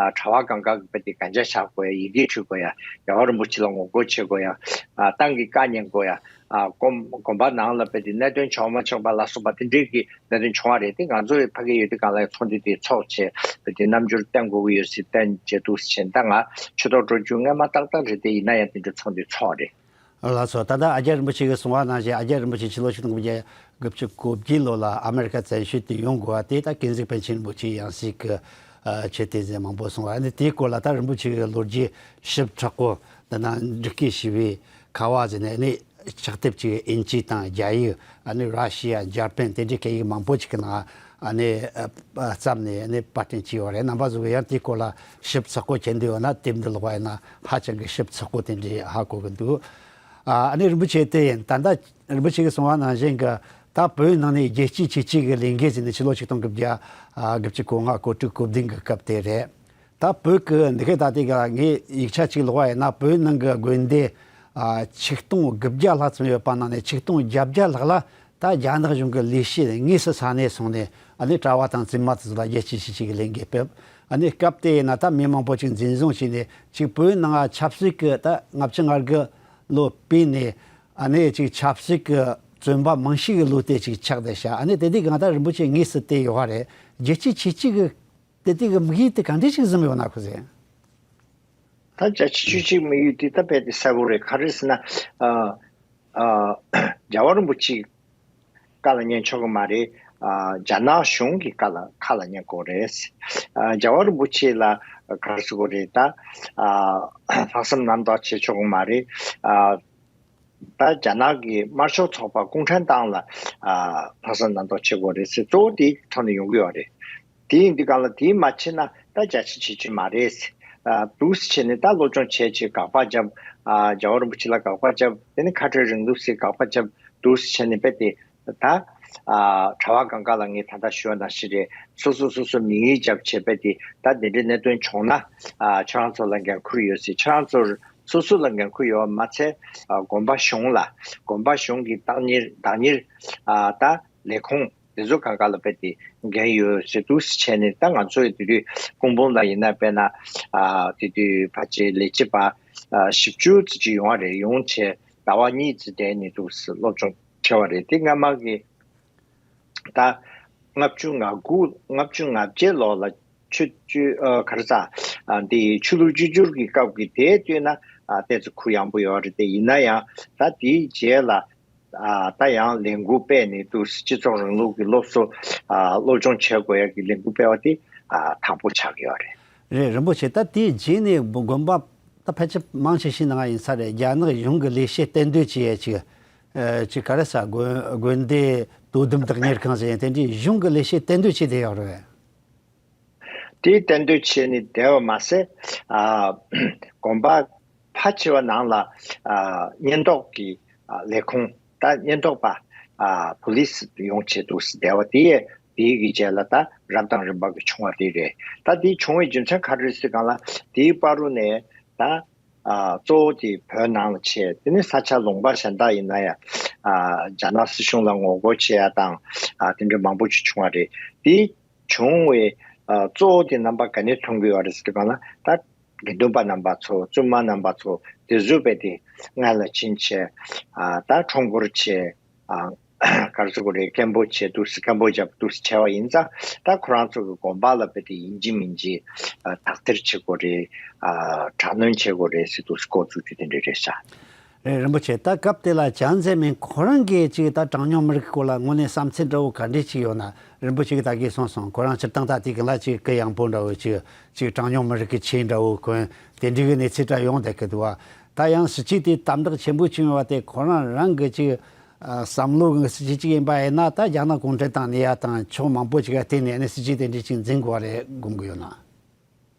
ཨ་གྲྭ་པ་གང་ག་གི་རྦད་དེ་གན་རྒྱ་བཞག་དགོས་ཡ། ཡི་གེ་འབྲི་དགོས་ཡ། རྒྱལ་བ་རིན་པོ་ཆེ་ལ་ངོ་རྒོལ་བྱེད་དགོས་ཡ། ཨ་ཏང་གི་བཀའ་ཉན་དགོས་ཡ། ཨ་དགོན་དགོན་པ་ནང་ལ་རྦད་དེ་གནད་དོན་བྱུང་མ་བྱུང་པ་ལ་སོགས་པ་དེ་འདྲའི་གི་གནད་དོན་བྱུང་བ་རེད། དེ་ང་ཚོ་ཕ་གི་ཡུལ་དུས་སྒང་ལ་ཚོགས་འདུ་དེ་ཚོགས་བྱས་རྦད་དེ་རྣམ་འགྱུར་བསྟན་དགོས་ཀྱི་ཡོད་ཟེར་བསྟན་བྱས་འདུག་ཟེར་བྱས། ད་ང་ཆོས་ཐོག་འགྲོ་རྒྱུ་སྔས་མ་ཏག་ཏག་རེད། དེ་ཡིན་ན་ཡང་དེ་འདྲའི་ཚོགས་འདུ་ཚོགས་རེད། ལགས་སོ། ད་ལྟ་ཨ་ཀྱཱ་རིན་པོ་ཆེ་གིས་གསུངས་པ་ནང་བཞིན། ཨ་ཀྱཱ་རིན་པོ་ཆེ་ཕྱི་ལོ་ཆིག་སྟོང་དགུ་བརྒྱ་དགུ་བཅུ་གོ་བརྒྱད་ལོ་ལ་ཨ་མེ་རི་ཀ་བཙན་བྱོལ་དུ་ཡོང་དགོས་པ་དེ། ད་ཀུན་གཟིགས་པཎ་ཆེན་རིན་པོ་ཆེའི་ཡང་སྲིད་ཀྱི་ཨ་ཆེད་དུ་ཟེར་མང་པོ་གསུངས་པ། ཨ་ནི་དེའི་སྐོར་ལ་ད་རིན་པོ་ཆེ་གི་ལོ་རྒྱུས་ཞིབ་ཕྲ་པོ་འདི་ན་འབྲི་སྐད་ཞུས་པའི་ཁ་བ་ཟེར་ནས། ཨ་ནི་ཕྱག་དེབ་ཅིག་དབྱིན་ཇི་དང་རྒྱ་ཡིག། ཨ་ནི་ར་ཤི་ཡ། འཇར་པན། དེ་འདྲའི་སྐད་ཡིག་མང་པོ་ཅིག་གི་ནང་ཨ་ནི་ཨ་བརྩམས་ནས་ཨ་ནི་པར་སྐྲུན་བྱས་ཡོད་རེད། རྣམ་པ་ཚོ་གིས་ཡང་དེའི་སྐོར་ལ་ཞིབ་ཚགས་པོ་མཁྱེན་འདོད་ཡོད་ན། དེབ་འདི་ཀློག་པ་ཡིན་ན་ཧ་ཅང་གི་ཞིབ་ཚགས་པོ་དེ་འདྲའི་ཧ་གོ་གི་འདུག། ཨ་ཨ་ནི་རིན་པོ་ཆེ། དེ་ཡིན། ད་ལྟ་རིན་པོ་ཆེ་གིས་གསུངས་པ་ནང་བཞིན་གྱི་ད་བོད་ནང་ནས་རྒྱལ་གཅེས་ཆོས་གཅེས་ཀྱི་ལས་འགུལ་ཟེར་ནས་ཕྱི་ལོ་ཆིག་སྟོང་དགུ་བརྒྱ་ཨ་དགུ་བཅུ་གོ་ལྔ་གོ་དྲུག་གོ་བདུན་གྱི་སྐབས་དེ་རེད། ད་བོད་ཀྱི་འདི་གའི་ད་ལྟའི་ག་ངས་ཡིག་ཆ་ཅིག་ཀློག་པ་ཡིན་ན། བོད་ནང་གི་དགོན་སྡེ་ཨ་ཆིག་སྟོང་དགུ་བརྒྱ་ལྷག་ཙམ་ཡོད་པ་ནང་ནས་ཆིག་སྟོང་བརྒྱད་བརྒྱ་ལྷག་ལ་ད་རྒྱ་ནག་གཞུང་གི་ལས་བྱེད་དངོས་སུ་ས་གནས་སོང་ནས། ཨ་ནི་གྲྭ་པ་དང་བཙུན་མ་དེ་ཚོ་ལ་རྒྱལ་གཅེས་ཆོས་གཅེས་ཀྱི་ལས་འགུལ་སྤེལ། ཨ་ནི་སྐབས་དེ་ཡིན་ན་ད་མི་མང་པོ་ཅིག་འཛིན་བཟུང་བྱས་ནས། ཅིག་བོད་ནང་ཆབ་སྲིད་ཀྱི་ད་ལྔ་བཅུ་ང་དགུ་ལོ་སྤེལ་ནས། ཨ་ནི་ཅིག་ཆབ་སྲིད་ཀྱི་བཙོན་པ་མང་ཤོས་ཀྱི་ལོ་དེ་ཅིག་ཆགས་བསྡད་ཤག། ཨ་ནི་དེ་དུས་སྒང་ད་རིན་པོ་ཆེ་དངོས་སུ་བལྟས་ཡོད་པ་རེད། རྒྱལ་གཅེས་ཆོས་གཅེས་ཀྱི་དེ་དུས་ཀྱི་དམིགས་ཡུལ་དེ་ག་འདྲ་ཞིག་བཟུང་ཡོད་ན་ཁོ་ཚོས། ད་རྒྱལ་གཅེས་ཆོས་གཅེས་དམིགས་ཡུལ་དེ་ད་རྦད་དེ་གསལ་པོ་རེད། ག་རེ་ཟེར་ན། ཨ་ཨ་རྒྱལ་བ་རིན་པོ་ཆེའི་བཀའ་ལ་ཉན་ཆོག་གི་མ་རེད། ཨ་རྒྱ་ནག་གཞུང་གི་བཀའ་ལ་ཁ་ལ་ཉན་དགོས་རེད། ཨ་རྒྱལ་བ་རིན་པོ་ཆེ་ལ་ག་རེ་ཟེར་དགོས་རེད། ད་ཨ་ལྷག་བསམ་རྣམ་དག་བྱེད་ཆོག་གི་མ་རེད། ཨ་ད་རྒྱ་ནག་གི་དམར་ཤོག་ཚོགས་པ་སྐུ་ཕྲེང་ཏང་ལ་ཨ་ལྷག་བསམ་རྣམ་དག་བྱེད་དགོས་རེད་ཟེར། གཙོ་བོ་དེའི་ཐོག་ནས་ཡོང་གི་ཡོད་རེད། དེ་ཡིན་དུས་སྒང་ལ་དེ་མ་བྱས་ན་ད་རྒྱལ་གཅེས་ཆོས་གཅེས་མ་རེད་ཟེར། ཨ་འདུག་སེ་བྱས་ནས་ད་སློབ་སྦྱོང་བྱས་བྱས། དགག་པ་བརྒྱབ། ཨ་རྒྱལ་བ་རིན་པོ་ཆེ་ལ་དགག་པ་བརྒྱབ། དེ་ནས་ཁ་བྲལ་རིང་ལུགས་ཟེར་དགག་པ་བརྒྱབ། འདུག་སེ་བྱས་ནས་རྦད་དེ་ད་ཨ་གྲྭ་པ་གང་ག་ལ་ངས་ད་ལྟ་ཞུས་པ་ནང་བཞིན་རེད། སོ་སོ་སོ་སོ་མིང་ཡིག་བརྒྱབ་བྱས། རྦད་དེ་ད་འདི་འདྲའི་གནད་དོན་བྱུང་ན། ཨ་ཁྱོད་རང་ཚོ་ལ་འགན་ཁུར་ཡོད་ཟེར། ཁྱོད་རང་ཚོར་སོ་སོ་ལ་འགན་ཁུར་ཡོད་པ་མ་ཚད། ཨ་དགོན་པ་གཞུང་ལ། དགོན་པ་གཞུང་གི་བདག་གཉེར་བདག་གཉེར་ཨ་ད་ལས་ཁུངས་དེ་ཚོ་གང་ག་ལ་རྦད་དེ་འགན་ཡོད་ཟེར། འདུག་སེ་བྱས་ནས་ད་ང་ཚོ་ཡི་དེ་དུས་སྐུ་འབུམ་ལ་ཡིན་ན། དཔེར་ན་ཨ་དེ་དུས་ཕལ་ཆེར་ལས་བྱེད་པ་ཨ་བཞི་བཅུ་ཙམ་ཅིག་ཡོང་བ་རེད། ཡོང་བྱས་ཟླ་བ་གཉིས་ཙམ་བསྡད་ནས་འདུག་སེ་སློབ་སྦྱོང་བྱས་པ་རེད། དེ་སྔ་མ་གི་ད་ལྔ་བཅུ་ང་དགུ། ལྔ་བཅུ་ང་བརྒྱད་ལོ་ལ་ཆུ་ཆུ་ཨ་ག་རེ་ཟ། ཨ་འདི་ཆོས་ལུགས་བཅོས་བསྒྱུར་གྱི་སྐབས་ཀྱི་དེ་བསྟུན་ན་ཨ་ཏོག་ཙམ་གུ་ཡངས་པོ་ཡོད་རེད། དེ་ཡིན་ན་ཡང་ད་དེའི་རྗེས་ལ་ཨ་ད་ཡང་ལས་འགུལ་སྤེལ་ནས་འདུག་སེ་སྤྱི་ཚོགས་རིང་ལུགས་ཀྱི་སློབ་གསོ་ཨ་སློབ་སྦྱོང་བྱེད་དགོས་ཡ་གི་ལས་འགུལ་སྤེལ་བ་དེ་ཨ་དང་པོ་ཆགས་ཀྱི་ཡོད་རེད། རེད། རིན་པོ་ཆེ། ད་དེའི་རྗེས་ནས་དགོན་པ་ད་ཕལ་ཆེར་མང་ཆེ་ཤོས་ནང་ཡིན་ས་རེད། རྒྱ་ནག་གཞུང་གི་ལས་བྱེད་གཏན་སྡོད་བྱེད་ཡ་ཅིག་ཨ་ཅིག་ག་རེ་ཟ། དགོན་དགོན་སྡེ་དོ་དམ་བདག་གཉེར་ཁང་ཟེར་ཡ་དེ་འདྲའི་གཞུང་གི་ལས་བྱེད་གཏན་སྡོད་བྱས་བསྡད་ཡོད་རེད། དེ་གཏན་སྡོད་བྱས་ནས་བསྡད་པ་མ་ཟད། ཨ་དགོན་པ་ཕལ་ཆེ་བ་ནང་ལ་ཨ་ཉེན་རྟོག་གི་ཨ་ལས་ཁུངས། ད་ཉེན་རྟོག་པ་ཨ་པོ་ལི་སི་ཡོང་བྱས་འདུག་སེ་བསྡད་པ་དེ། དེའི་གི་རྗེས་ལ་ད་རབ་དང་རིམ་པ་གི་བྱུང་བ་དེ་རེད། ད་དེ་བྱུང་བའི་རྒྱུ་མཚན་ག་རེ་རེད་ཟེར་གང་ལ། དེའི་བར་དུ་ནས་ད་ཨ་གཙོ་བོ་དེ་བོད་ནང་ལ་བྱས། དེ་ནས་ས་ཆ་ལུང་པ་གཞན་དག་ཡིན་ན་ཡང་ཨ་རྒྱ་ནག་སྲིད་གཞུང་ལ་ངོ་རྒོལ་བྱེད་ཡ་དང་། ཨ་དེ་འདྲ་མང་པོ་ཅིག་བྱུང་བ་རེད། དེ་བྱུང་བའི་ཨ་གཙོ་བོ་དེ་རྣམ་པ་ག་ནས་ཐོན་གྱི་ཡོད་རེད་ཟེར་གང་ལ། ད་དགེ་འདུན་པ་རྣམ་པ་ཚོ། བཙུན་མ་རྣམ་པ་ཚོ་དེ་ཚོ་རྦད་དེ་སྔ་ལ་ཕྱིན་བྱས། ཨ་ད་ཁྲོམ་སྐོར་བྱས། ཨ་ག་རེ་ཟེར་དགོས་རེད། སྐད་འབོད་བྱས་འདུག་སེ། སྐད་འབོད་བརྒྱབ་འདུག་སེ་བྱས་པ་ཡིན་ཙང་། ད་ཁོ་རང་ཚོ་གི་དགོན་པ་ལ་རྦད་དེ་ཡིན་གཅིག་མིན་གཅིག་ཨ་དག་ཐེར་བྱེད་དགོས་རེད། ཨ་དྲག་གནོན་བྱེད་དགོས་རེད་ཟེར་འདུག་སེ་འགོ་བཙུགས་རྒྱུ་དེ་འདྲ་རེད་ཤག། རེད། རིན་པོ་ཆེ། ད་སྐབས་དེ་ལ་ཅང་ཙེ་མིན་ཁོ་རང་གིས་ཅིག་ད་གྲངས་ཉུང་མི་རིགས་ཀྱི་སྐོར་ལ་དངོས་གནས་བསམ་ཚུལ་འདྲ་བོ་ག་འདྲས་ཅིག་ཡོད་ན། རིན་པོ་ཆེ་གིས་ད་གིན་གསུངས་སོང་། ཁོ་རང་སྤྱིར་བཏང་ད་དེ་གི་ལ་ཅིག་གུ་ཡངས་པོ་འདྲ་བོ། ཅིག་ཅིག་གྲངས་ཉུང་མི་རིགས་ཀྱི་ཆས་འདྲ་བོ་གོན། དེ་འདྲའི་གི་གནས་ཚུལ་འདྲ་ཡོང་བསྡད་ཀྱི་འདུག་བ། ད་ཡང་སྲིད་ཇུས་དེ་དམ་དྲག་ཆེན་པོ་བྱུང་ཡོད་པ་དེ་ཁོ་རང་རང་གི་ཅིག་ཨ་བསམ་བློ་གི་སྲིད་ཇུས་ཅིག་ཡིན་པ་ཡིན་ན། ད་རྒྱ་ནག་གུང་ཁྲན་ཏང་གནས་ཡ་དང་ཕྱོགས་མང་པོ་ཅིག་ག་བརྟེན་ནས་ནི་སྲིད་ཇུས་དེ་འདྲ་ཅིག་འཛིན་དགོས་པ་རེད་དགོངས་ཀྱི་ཡོད་ན།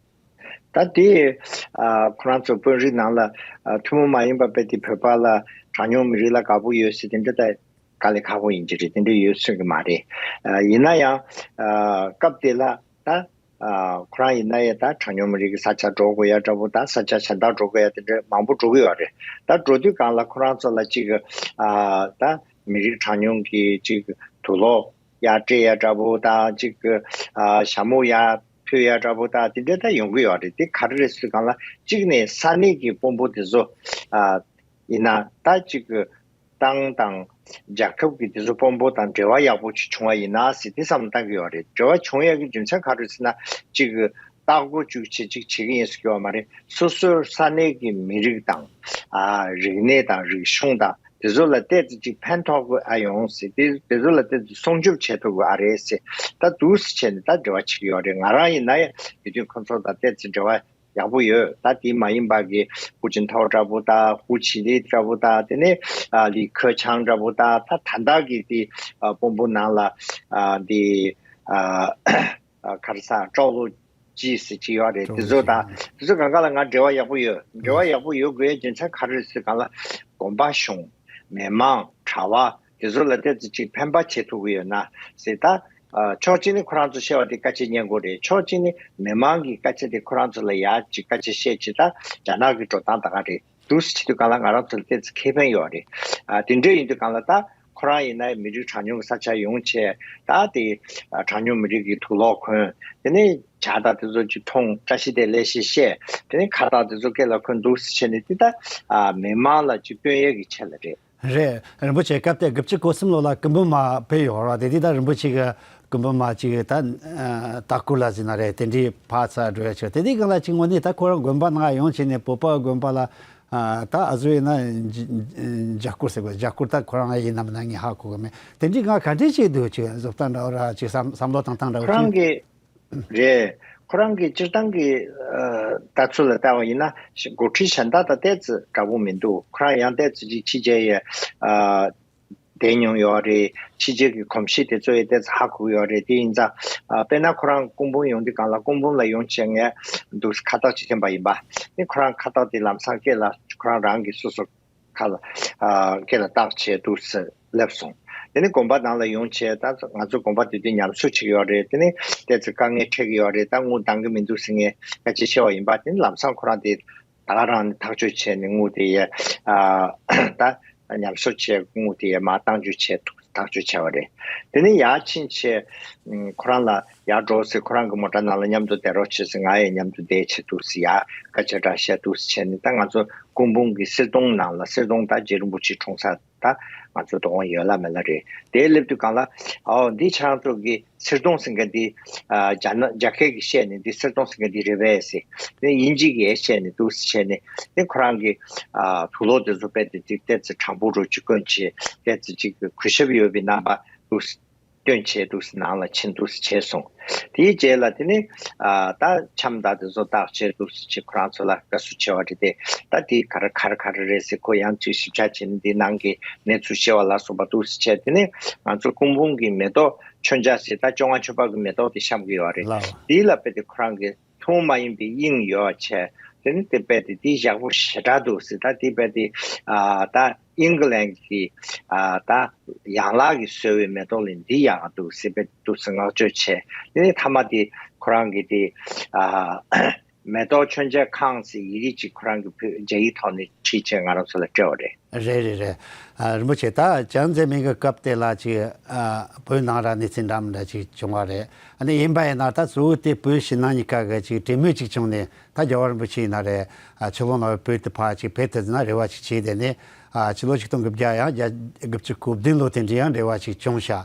ད་དེ་ཨ་ཁོ་རང་ཚོ་དཔོན་རིགས་ནང་ལ་ཨ་ཐུན་མོང་མ་ཡིན་པ་རྦད་དེ་བོད་པ་ལ། གྲངས་ཉུང་མི་རིགས་ལ་དགའ་པོ་ཡོད་ཟེར་དེ་འདྲ་ད་དཀའ་ལས་ཁག་པོ་ཡིན་གྱི་རེད། དེ་འདྲ་ཡོད་སྲིད་ཀྱི་མ་རེད། ཨ་ཡིན་ན་ཡང་ཨ་སྐབས་དེ་ལ་ད་ཨ་ཁོ་རང་ཡིན་ན་ཡང་ད་གྲངས་ཉུང་མི་རིགས་ཀྱི་ས་ཆ་འགྲོ་དགོས་ཡ་འདྲ་བོ་དང་། ས་ཆ་གཞན་དག་འགྲོ་དགོས་ཡ་དེ་འདྲ་མང་པོ་འགྲོ་གི་ཡོད་རེད། ད་འགྲོ་དུས་སྒང་ལ་ཁོ་རང་ཚོ་ལ་ཅིག་ཨ་ད་མི་རིགས་གྲངས་ཉུང་གི་ཅིག་དུག་ལོག་ཡར་སྤྲད་ཡ་འདྲ་པོ་དང་གཅིག་གི་ཨ་ཞྭ་མོ་ཡར་ཕུལ་ཡ་འདྲ་པོ་དང་དེ་འདྲ་ད་ཡོང་གི་ཡོད་རེད། དེ་ག་རེ་རེད་ཟེར་སྒང་ལ་གཅིག་ནས་ས་གནས་ཀྱི་དཔོན་པོ་དེ་ཚོ་ཨ་ཡིན་ན་ད་གཅིག་གི་ཏང་དང་རྒྱལ་ཁབ་ཀྱི་དེ་ཚོ་དཔོན་པོ་དང་འབྲེལ་བ་ཡག་པོ་ཅིག་བྱུང་བ་ཡིན་ན་ཟེར་དེ་བསམ་བློ་བཏང་གི་ཡོད་རེད། འབྲེལ་བ་བྱུང་ཡག་གི་རྒྱུ་མཚན་ག་རེ་ཟེར་ན་གཅིག་གི་ལྟ་སྐོར་བཅུག་བྱེད་ཅིག་བྱེད་ཀྱི་ཡིན་ཟེར་གྱི་ཡོད་མ་རེད། སོ་སོའི་ས་གནས་ཀྱི་མི་རིགས་དང་ཨ་རིག་གནས་དང་རིག་གཞུང་དང་དེ་ཚོ་ལ་ཏོག་ཙམ་ཅིག་ཕན་ཐོགས་ཀྱི་ཨ་ཡོང་ཟེར་དེ་དེ་ཚོ་ལ་ཏོག་ཙམ་སྲུང་སྐྱོབ་བྱེད་ཐུབ་ཀྱི་ཨ་རེད་ཟེར་ད་འདུག་སེ་བྱས་ནས་ད་འབྲེལ་བ་བྱེད་ཀྱི་ཡོད་རེད། ང་རང་ཡིན་ན་ཡང་དེ་དུས་ཁོང་ཚོ་དང་ཏོག་ཙམ་འབྲེལ་བ་ཡག་པོ་ཡོད། ད་དེ་མ་ཡིན་པ་གི་ཧུའུ་ཅིན་ཐའོ་འདྲ་པོ་དང་ཧུའུ་ཆི་ལི་འདྲ་པོ་དང་དེ་ནས་ཨ་ལི་ཁེ་ཆང་འདྲ་པོ་དང་ད་ད་ལྟ་གི་དེ་ཨ་དཔོན་པོ་ནང་ལ་ཨ་དེ་ཨ་ཨ་ག་རེ་ཟ་ཀྲོའུ་ལོ་ཅི་ཟེར་གྱི་ཡོད་རེད། དེ་ཚོ་དང་དེ་ཚོ་སྒང་ག་ལ་ང་འབྲེལ་བ་ཡག་པོ་ཡོད། འབྲེལ་བ་ཡག་པོ་ཡོད་དགོས་རྒྱུ་མཚན་ག་རེ་རེད་ཟེར་སྒང་ལ་དགོན་པ་གཞུང་མི་མང་གྲྭ་པ་དེ་ཚོ་ལ་ཏོག་ཙམ་ཅིག་ཕན་པ་བྱེད་ཐུབ་ཀྱི་ཡོད་ན་ཟེར་ད། ཨ་ཕྱོགས་གཅིག་ནས་ཁོ་རང་ཚོ་བཤད་པ་དེ་སྐད་ཆ་ཉན་དགོས་རེད། ཕྱོགས་གཅིག་ནས་མི་མང་གི་སྐད་ཆ་དེ་ཁོ་རང་ཚོ་ལ་ཡར་ཅིག་སྐད་ཆ་བཤད་ཅིག་ད་རྒྱ་ནག་གི་འགྲོ་སྟངས་ད་ག་རེད་འདུག་སེ་བྱེད་དུས་སྒང་ལ་ང་རང་ཚོ་ལ་ཏོག་ཙམ་ཁེ་ཕན་ཡོད་རེད། ཨ་དེ་འདྲ་ཡིན་དུས་སྒང་ལ་ད་ཁོ་རང་ཡིན་ན་མི་རིགས་གྲངས་ཉུང་གི་ས་ཆ་ཡོང་བྱས་ད་དེ་ཨ་གྲངས་ཉུང་མི་རིགས་ཀྱི་དུག་ལོག་གོན་དེ་ནས་ཇ་དང་དེ་ཚོ་ཅིག་འཐུང་བཀྲ་ཤིས་བདེ་ལེགས་ཤིག་བཤད་དེ་ནས་ཁ་བཏགས་དེ་ཚོ་སྐེ་ལ་གོན་འདུག་སེ་བྱས་ནས་དེ་ད་ཨ་མི་མང་ལ་ཅིག་སྟོན་ཡས་ཀྱི་ཆེད་ལ་རེད། རེད། རིན་པོ་ཆེ་སྐབས་དེ་དགུ་བཅུ་གོ་གསུམ་ལོ་ལ་སྐུ་འབུམ་མ་ཕུལ་ཡོད་རེད་བ། དེ་དུས་ད་རིན་པོ་ཆེ་གི་སྐུ་འབུམ་མ་ཅིག་ད་ལྟ་སྐོར་ལ་ཟེར་ན་རེད། དེ་འདྲའི་ཕར་ཚུར་འགྲོ་ཡ་ཆེ། དེ་དུས་སྒང་ལ་ཅིག་དངོས་གནས་ད་ཁོ་རང་དགོན་པ་ནང་ཡོང་བྱས་ནས་བོད་པ་དགོན་པ་ལ་ད་ཨ་ཟུ་ཡིན་ན་མཇལ་སྐོར་ཟེར་དགོས། མཇལ་སྐོར་ད་ཁོ་རང་ཡིན་ནམ་ན་ངས་ཧ་གོ་གི་མེད། དེ་འདྲའི་སྒང་ག་འདྲས་བྱས་འདུག་ཅིག་བཟོ་ལྟ་འདྲ་བོ་ར་ཅིག་བསམ་བསམ་བློ་བཏང་སྟངས་འདྲ་བོ་ཁོ་རང་ཅིག་གི་རེད། ཁོ་རང་གི་སྤྱིར་བཏང་གི་ཨ་ལྟ་ཚུལ་ལ་བལྟ་བ་ཡིན་ན་འགོ་ཁྲིད་གཞན་དག་དང་ཏོག་ཙམ་འདྲ་པོ་མི་འདུག་ཁོ་རང་ཡང་ཏོག་ཙམ་ཅིག་ཕྱི་རྒྱལ་ཡ་ཨ་བསྡད་མྱོང་ཡོད་རེད། ཕྱི་རྒྱལ་གྱི་གོམས་གཤིས་དེ་ཚོ་ཡི་ཏོག་ཙམ་ཧ་གོ་གི་ཡོད་རེད། དེ་ཡིན་ཙང་ཨ་དཔེར་ན་ཁོ་རང་སྐུ་འབུམ་ཡོང་དུས་སྒང་ལ་སྐུ་འབུམ་ལ་ཡོང་བྱས་ངས་འདུག་ཁ་བཏགས་ཅིག་བསྟན་པ་ཡིན་པ། ཨ་ནི་ཁོ་རང་ཁ་བཏགས་དེ་ལམ་སང་སྐེ་ལ་ཁོ་རང་རང་གི་སོ་སོ་ཁ་ལ་ཨ་སྐེ་ལ་བཏགས་བྱས་འདུག་སེ་སླེབས་སོང་། དེ་ནས་དགོན་པ་ནང་ལ་ཡོང་བྱས་ད་ང་ཚོ་དགོན་པ་དེ་དུས་ཉམས་གསོ་བྱེད་ཀྱི་ཡོད་རེད། དེ་ནས་ཏོག་ཙམ་དཀའ་ངལ་འཕྲད་ཀྱི་ཡོད་རེད། ད་དངུལ་འདང་གི་མི་འདུག་ཟེར་ངས་སྐད་ཆ་བཤད་པ་ཡིན་པ། དེ་ནས་ལམ་སང་ཁོ་རང་དེ་ད་ག་རང་ནས་ཐག་གཅོད་བྱས་ནས་དངུལ་དེ་ཡ་ཨ་ད་ཉམས་གསོ་བྱས་དངུལ་དེ་ཡ་མར་བཏང་རྒྱུ་བྱས་ཐག་གཅོད་བྱས་པ་རེད། དེ་ནས་ཡར་ཕྱིན་བྱས་ཁོ་རང་ལ་ཡར་འགྲོ་ཟེར། ཁོ་རང་གི་མོ་ཊ་ནང་ལ་མཉམ་དུ་བསྡད་རོགས་བྱེད་ཟེར། ང་ཡང་མཉམ་དུ་བསྡད་བྱས་འདུག་སེ་ཡ་སྐད་ཆ་འདྲ་བཤད་འདུག་སེ་བྱས་ནས་ད་ང་ཚོ་སྐུ་འབུམ་གྱི་གསེར་གདུང་ནང་ལ་གསེར་གདུང་ད་རྗེ་རིན་པོ་ཆེ་འཁྲུངས་ས་ད་ང་ཚོ་དོ་དགོང་ཡོད་ལ་མེད་ལ་རེད། དེ་སླེབས་དུས་སྒང་ལ་ཨོ་འདི་ཁྱེད་རང་ཚོ་གི་གསེར་གདུང་ཟེར་མཁན་འདི་ཨ་རྒྱ་ནག་རྒྱ་སྐད་ཀྱི་བཤད་ནས་འདི་གསེར་གདུང་ཟེར་མཁན་འདི་རེད་པས་ཟེར། དེ་དབྱིན་ཇི་གིས་བཤད་ནས་འདུག་སེ་བྱས་ནས་དེ་ཁོ་རང་གི་ཨ་དུག་ལོག་དེ་ཚོ་རྦད་དེ་ཏོག་ཙམ་དྲང་པོ་རུ་ཅིག་བསྐོན་བྱས་ཏོག་ཙམ་ཅིག་གུས་ཞབས་ཡོད་པའི་རྣམ་པ་འདུག་སེ། སྟོན་བྱས་འདུག་སེ་ནང་ལ་ཕྱིན་འདུག་སེ་བྱས་སོང་། དེའི་རྗེས་ལ་དེ་ནི་ཨ་ད་འཆམ་དང་དེ་ཚོ་བཏགས་བྱས་འདུག་སེ་ཅིག་ཁོ་རང་ཚོ་ལ་དགའ་བསུ་བྱས་པ་རེད་དེ། ད་དེ་ག་རེ་ག་རེ་ག་རེ་རེད་ཟེར་ཁོ་ཡང་ཅིག་ཞིབ་ཆ་བྱས་ནས་དེ་ནང་གི་གནས་ཚུལ་བཤད་པ་ལ་སོགས་པ་འདུག་སེ་བྱས། དེ་ནི་ང་ཚོ་སྐུ་འབུམ་གྱི་མེ་ཏོག་མཆོད་ཆས་ཟེར་ད་བཅོ་ལྔ་མཆོད་པ་གི་མེ་ཏོག་དེ་བཤམས་ཀྱི་ཡོད་རེད། ལགས། དེ་ལ་དཔེ་དེ་ཁོ་རང་གི་ཐུན་མ་ཡིན་པའི་དབྱིངས་ཡོད་བྱས། དེ་ནི་དེ་རྦད་དེ་དེ་ཡག་པོ་ཞེ་དྲག་འདུག་ཟེར། ད་དེ་རྦད་དེ་ཨ་ད་ཨིང་གི་ལན་གྱི་ཨ་ད་ཡན་ལག་གིས་བཟོས་པའི་མེ་ཏོག་ལས་འདི་ཡག་འདུག་ཟེར་རྦད་འདུག་ཟེར་བསྔགས་བརྗོད་བྱས། དེ་ནི་མཐའ་མ་དེ་ཁོ་རང་གི་དེ་ཨ་མེ་ཏོག་མཆོད་ཆས་ཁང་ཟེར་ཡི་གེ་ཅིག་ཁོ་རང་གི་བོད་རྒྱ་ཡིག་ཐོག་ནས་བྲིས་བྱས་ང་རང་ཚོ་ལ་སྤྲད་པ་རེད། རེད་རེད་རེད། ཨ་རིན་པོ་ཆེ་ད་ཅང་ཙེ་མིན་གྱི་སྐབས་དེ་ལ་ཅིག་ཨ་བོད་ནང་ར་གནས་ཚུལ་འདྲ་མི་འདྲ་ཅིག་བྱུང་བ་རེད། ཨ་ནི་ཡིན་པ་ཡིན་ན་ད་གཙོ་བོ་དེ་བོད་ཕྱི་ནང་གཉིས་ཀ་གི་ཅིག་གྲོས་མོལ་ཅིག་བྱུང་ནས་ད་རྒྱལ་བ་རིན་པོ་ཆེ་ཡིན་ན་རེད། ཨ་ཕྱི་ལོགས་ནང་བོད་དུ་ཕར་ཅིག་ཕེབས་ཐུབ་ན་རེ་བ་ཅིག་བྱས། དེ་ནས་ཨ་ཕྱི་ལོ་ཆིག་སྟོང་དགུ་བརྒྱ་ཡང་བརྒྱ་དགུ་བཅུ་གོ་བདུན་ལོ་དེ་འདྲ་ཡང་རེ་བ་ཅིག་བྱུང་ཤག་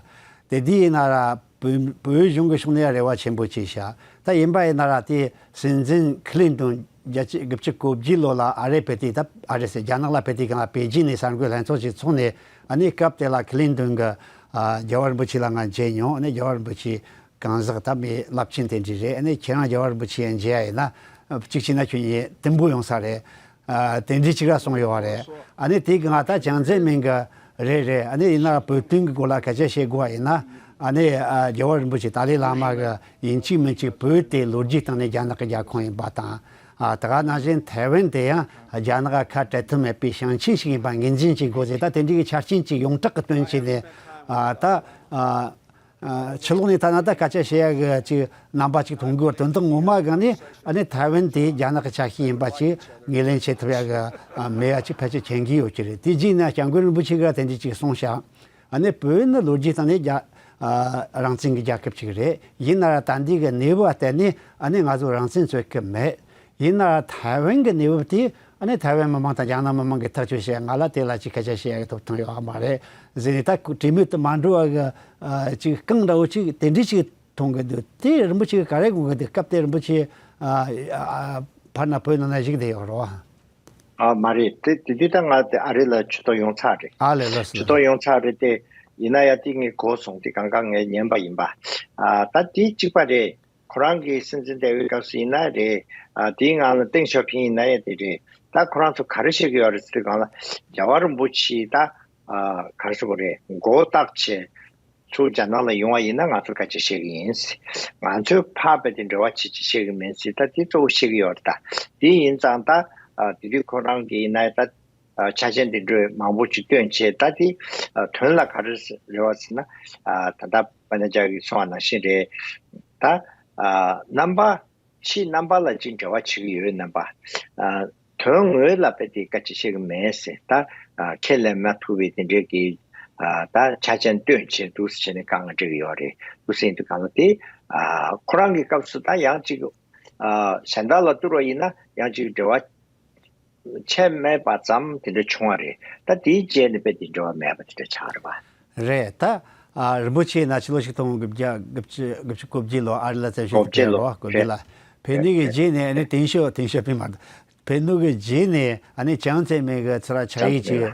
དེ་དུས་ཡིན་ན་ར་བོད་བོད་གཞུང་གི་ཕྱོགས་ནས་རེ་བ་ཆེན་པོ་བྱས་ཤག་ད་ཡིན་པ་ཡིན་ན་ར་དེ་སྲིད་འཛིན་ཁི་ལིན་ཏོན་བརྒྱད་ཅུ་དགུ་བཅུ་གོ་བརྒྱད་ལོ་ལ་ཨ་རི་ཕེབས་དུས། ད་ཨ་རི་ཟེར་རྒྱ་ནག་ལ་ཕེབས་དུས་སྒང་ལ་པེ་ཅིན་ནས་གསར་འགོད་ལྷན་ཚོགས་ཅིག་ཚོགས་ནས། ཨ་ནི་སྐབས་དེ་ལ་ཁི་ལིན་ཏོན་གྱིས་ཨ་རྒྱལ་བ་རིན་པོ་ཆེ་ལ་ང་མཇལ་མྱོང་། ཨ་ནི་རྒྱལ་བ་རིན་པོ་ཆེ་གང་ཟག་ད་མི་རླབས་ཆེན་དེ་འདྲ་རེད། ཨ་ནི་ཁྱེད་རང་རྒྱལ་བ་རིན་པོ་ཆེ་མཇལ་ཡ་ཡིན་ན་གཅིག་བྱས་ན་ཁྱོད་ཉིད་བརྟན་པོ་ཡོང་ས་རེད། ཨ་དེ་འདྲའི་ཅིག་ར་གསུངས་ཡོད་པ་རེད། ཨ་ནི་དེ་གི་ང་ད་ཅང་ཙེ་མིན་གྱིས་རེད་རེད། ཨ་ནི་ཡིན་ན་བོད་དོན་གྱི་སྐོར་ལ་སྐད་ཆ་བཤད་དགོས་པ་ཡིན་ན། ཨ་ནི་ཨ་རྒྱལ་བ་རིན་པོ་ཆེ་ཏཱ་ལའི་བླ་མ་གིས་ཡིན་གཅིག་མིན་གཅིག་བོད་དེ་ལོ་རྒྱུས་སྟེང་ནས་རྒྱ་ནག་གི་རྒྱལ་ཁོངས་ཡིན་པ་དང་། ཨ་ད་ག་ནང་བཞིན་ཐའེ་ཝན་དེ་ཡང་རྒྱ་ནག་ག་ཁ་བྲལ་ཐབས་མེད་པའི་ཞིང་ཆེན་ཞིག་ཡིན་པ་ངོས་འཛིན་བྱེད་དགོས་ཟེར། ད་དེ་འདྲའི་གི་ཆ་རྐྱེན་ཅིག་ཡོངས་གྲགས་ཀྱི་བཏོན་བྱས་ནས། ཨ་ད་ཨ་ཨ་ཕྱི་ལོགས་ནས་ཐ་ན་ད་སྐད་ཆ་བཤད་ཡ་གི་ཅིག་རྣམ་པ་ཅིག་མཐོང་གི་ཡོད། དོན་དག་ངོ་མ་གི་ནི་ཨ་ནི་ཐའེ་ཝན་དེ་རྒྱ་ནག་གི་ཆ་ཤས་ཡིན་པ་ཅིག་ངོས་ལེན་བྱེད་ཐུབ་ཡ་གི་ཨ་མེད་ཡ་ཅིག་ཕལ་ཆེར་མཁྱེན་གྱི་ཡོད་ཀྱི་རེད། དེ་རྗེས་ནས་སྐྱབས་མགོན་རིན་པོ་ཆེ་གིས་དེ་འདྲ་ཅིག་གསུངས་ཤག་ཨ་ནི་བོད་ནི་ལོ་རྒྱུས་སྟེང་ནས་རྒྱ་ ཨ་རང་བཙན་གྱི་རྒྱལ་ཁབ་ཅིག་རེད། ཡིན་ན་ར་ད་འདི་གི་གནས་བབ་བལྟས་ནས་ཨ་ནི་ང་ཚོ་རང་བཙན་རྩོད་ཀྱི་མེད། ཡིན་ན་ར་ཐའེ་ཝན་གྱི་གནས་བབ་དེ་ཨ་ནི་ཐའེ་ཝན་མི་མང་དང་རྒྱ་ནག་མི་མང་གིས་ཐག་གཅོད་བྱས། ང་ལ་དེ་ལ་ཅིག་སྐད་ཆ་བཤད་ཡག་ཐོབ་ཐང་ཡོད་མ་རེད་ཟེར་ནས། ད་གྲོས་མོལ་དུ་མ་འགྲོ་བ་གི་ཨ་ཅིག་རྐང་འདྲ་བོ་ཅིག་དེ་འདྲ་ཅིག་མཐོང་གི་འདུག་དེ་རིན་པོ་ཆེ་ག་རེ་དགོངས་ཀྱི་འདུག་སྐབས་དེ་རིན་པོ་ཆེ་ཨ་ཨ་ཕར་ན་བོད་ནང་ན་བཞུགས་བསྡད་ཡོད་རེད་བ། ཨ་མ་རེད། དེ་དེ་དུས་ད་ང་དེ་ཨ་རི་ལ་ཆུ་ཐོག་ཡོང་ཚར་རེད། ཨ་ལས། ལགས་སོ། ཆུ་ཐོག་ཡོང་ཚར་རེད་དེ། ཡིན་ན་ཡང་དེ་ངས་གོ་སོང་། དེ་གང་ག་ངས་ཉན་པ་ཡིན་པ། ཨ་ད་དེ་གཅིག་པ་རེད། ཁོ་རང་གི་སྲིད་འཛིན་འདས་པའི་སྐབས་སུ་ཡིན་ན་རེད། ཨ་དེའི་ངང་ལ་ཏེང་ཞའོ་ཕིང་ཡིན་ན་ཡང་དེ་རེད། ད་ཁོ་རང་ཚོ་ག་རེ་བཤད་ཀྱི་ཡོད་རེད་ཟེར་དུས་སྒང་ལ། རྒྱལ་བ་རིན་པོ་ཆེ་ད་ཨ་ག་རེ་ཟེར་དགོས་རེད། མགོ་བཏགས་བྱས། ཚུར་རྒྱ་ནག་ལ་ཡོང་བ་ཡིན་ན་ང་ཚོ་སྐད་ཆ་བཤད་ཀྱི་ཡིན། ང་ཚོས་ཕར་རྦད་དེ་འབྲེལ་བ་བྱེད་ཅེས་བཤད་ཀྱི་མིན་ཟེར། ད་དེ་གཙོ་བོ་བཤད་ཀྱི་ཡོད་རེད། ད་དེ་ཡིན་ཙང་ད་ཨ་དེ་དུས་ཁོ་རང་གིས་ཡིན་ན་ད་ཨ་ཆ་རྐྱེན་དེ་འདྲ་མང་པོ་ཅིག་བཏོན་བྱས། ད་དེ་ཨ་དོན་ལ་ག་རེ་རེད་བ་ཟེར་ན། ཨ་ད་ལྟ་པ་ན་ཅག་གིས་གསུངས་པ་ནང་བཞིན་རེད། ད་ཨ་རྣམ་པ། ཕྱི་རྣམ་པ་ལ་ཅིག་འབྲེལ་བ་བྱེད་ཀྱི་ཡོད་རྣམ་པ། ཨ་དོན་དངོས་ལ་རྦད་དེ་སྐད་ཆ་བཤད་ཀྱི་མེད་ཟེར། ད་ཨ་ཁས་ལེན་མ་ཐུབ་པའི་དེ་འདྲའི་གི་ཨ་ད་ཆ་རྐྱེན་བཏོན་བྱས་འདུག་སེ་བྱས་ནས་དཀའ་ངལ་འཕྲད་ཀྱི་ཡོད་རེད་འདུག་སེ་ཡིན་དུས་སྒང་ལ། དེ་ཨ་ཁོ་རང་གི་སྐབས་སུ་ད་ཡང་ཅིག་ཨ་གཞན་དག་ལ་བསྡུར་བ་ཡིན་ན་ཡང་ཅིག་འབྲེལ་བ་བྱས་མེད་པ་ཙམ་དེ་འདྲ་བྱུང་བ་རེད། ད་དེའི་རྗེས་ནས་རྦད་དེ་འབྲེལ་བ་མེད་པ་དེ་འདྲ་ཆགས་རེད་པ། རེད། ད་ཨ་རིན་པོ་ཆེ་ནང་ཕྱི་ལོ་ཆིག་སྟོང་དགུ་བརྒྱ་དགུ་བཅུ་དགུ་བཅུ་གོ་བརྒྱད་ལོ་ཨ་རི་ལ་བཙན་བྱོལ་དུ་ཕེབས་རེད་པ། གོ་བརྒྱད་ལ་ཕེབས་ནས་གི་རྗེས་ནས་ཨ་ནི་ཏེང་ཞའོ་ཏེང་ཞའོ་ཕིང་མ་རེད། ཕེབས་ནས་གི་རྗེས་ནས་ཨ་ནི་ཅང་ཙེ་མིན་གི་ཚུར་ཕྱག་ཡིག་ཅིག་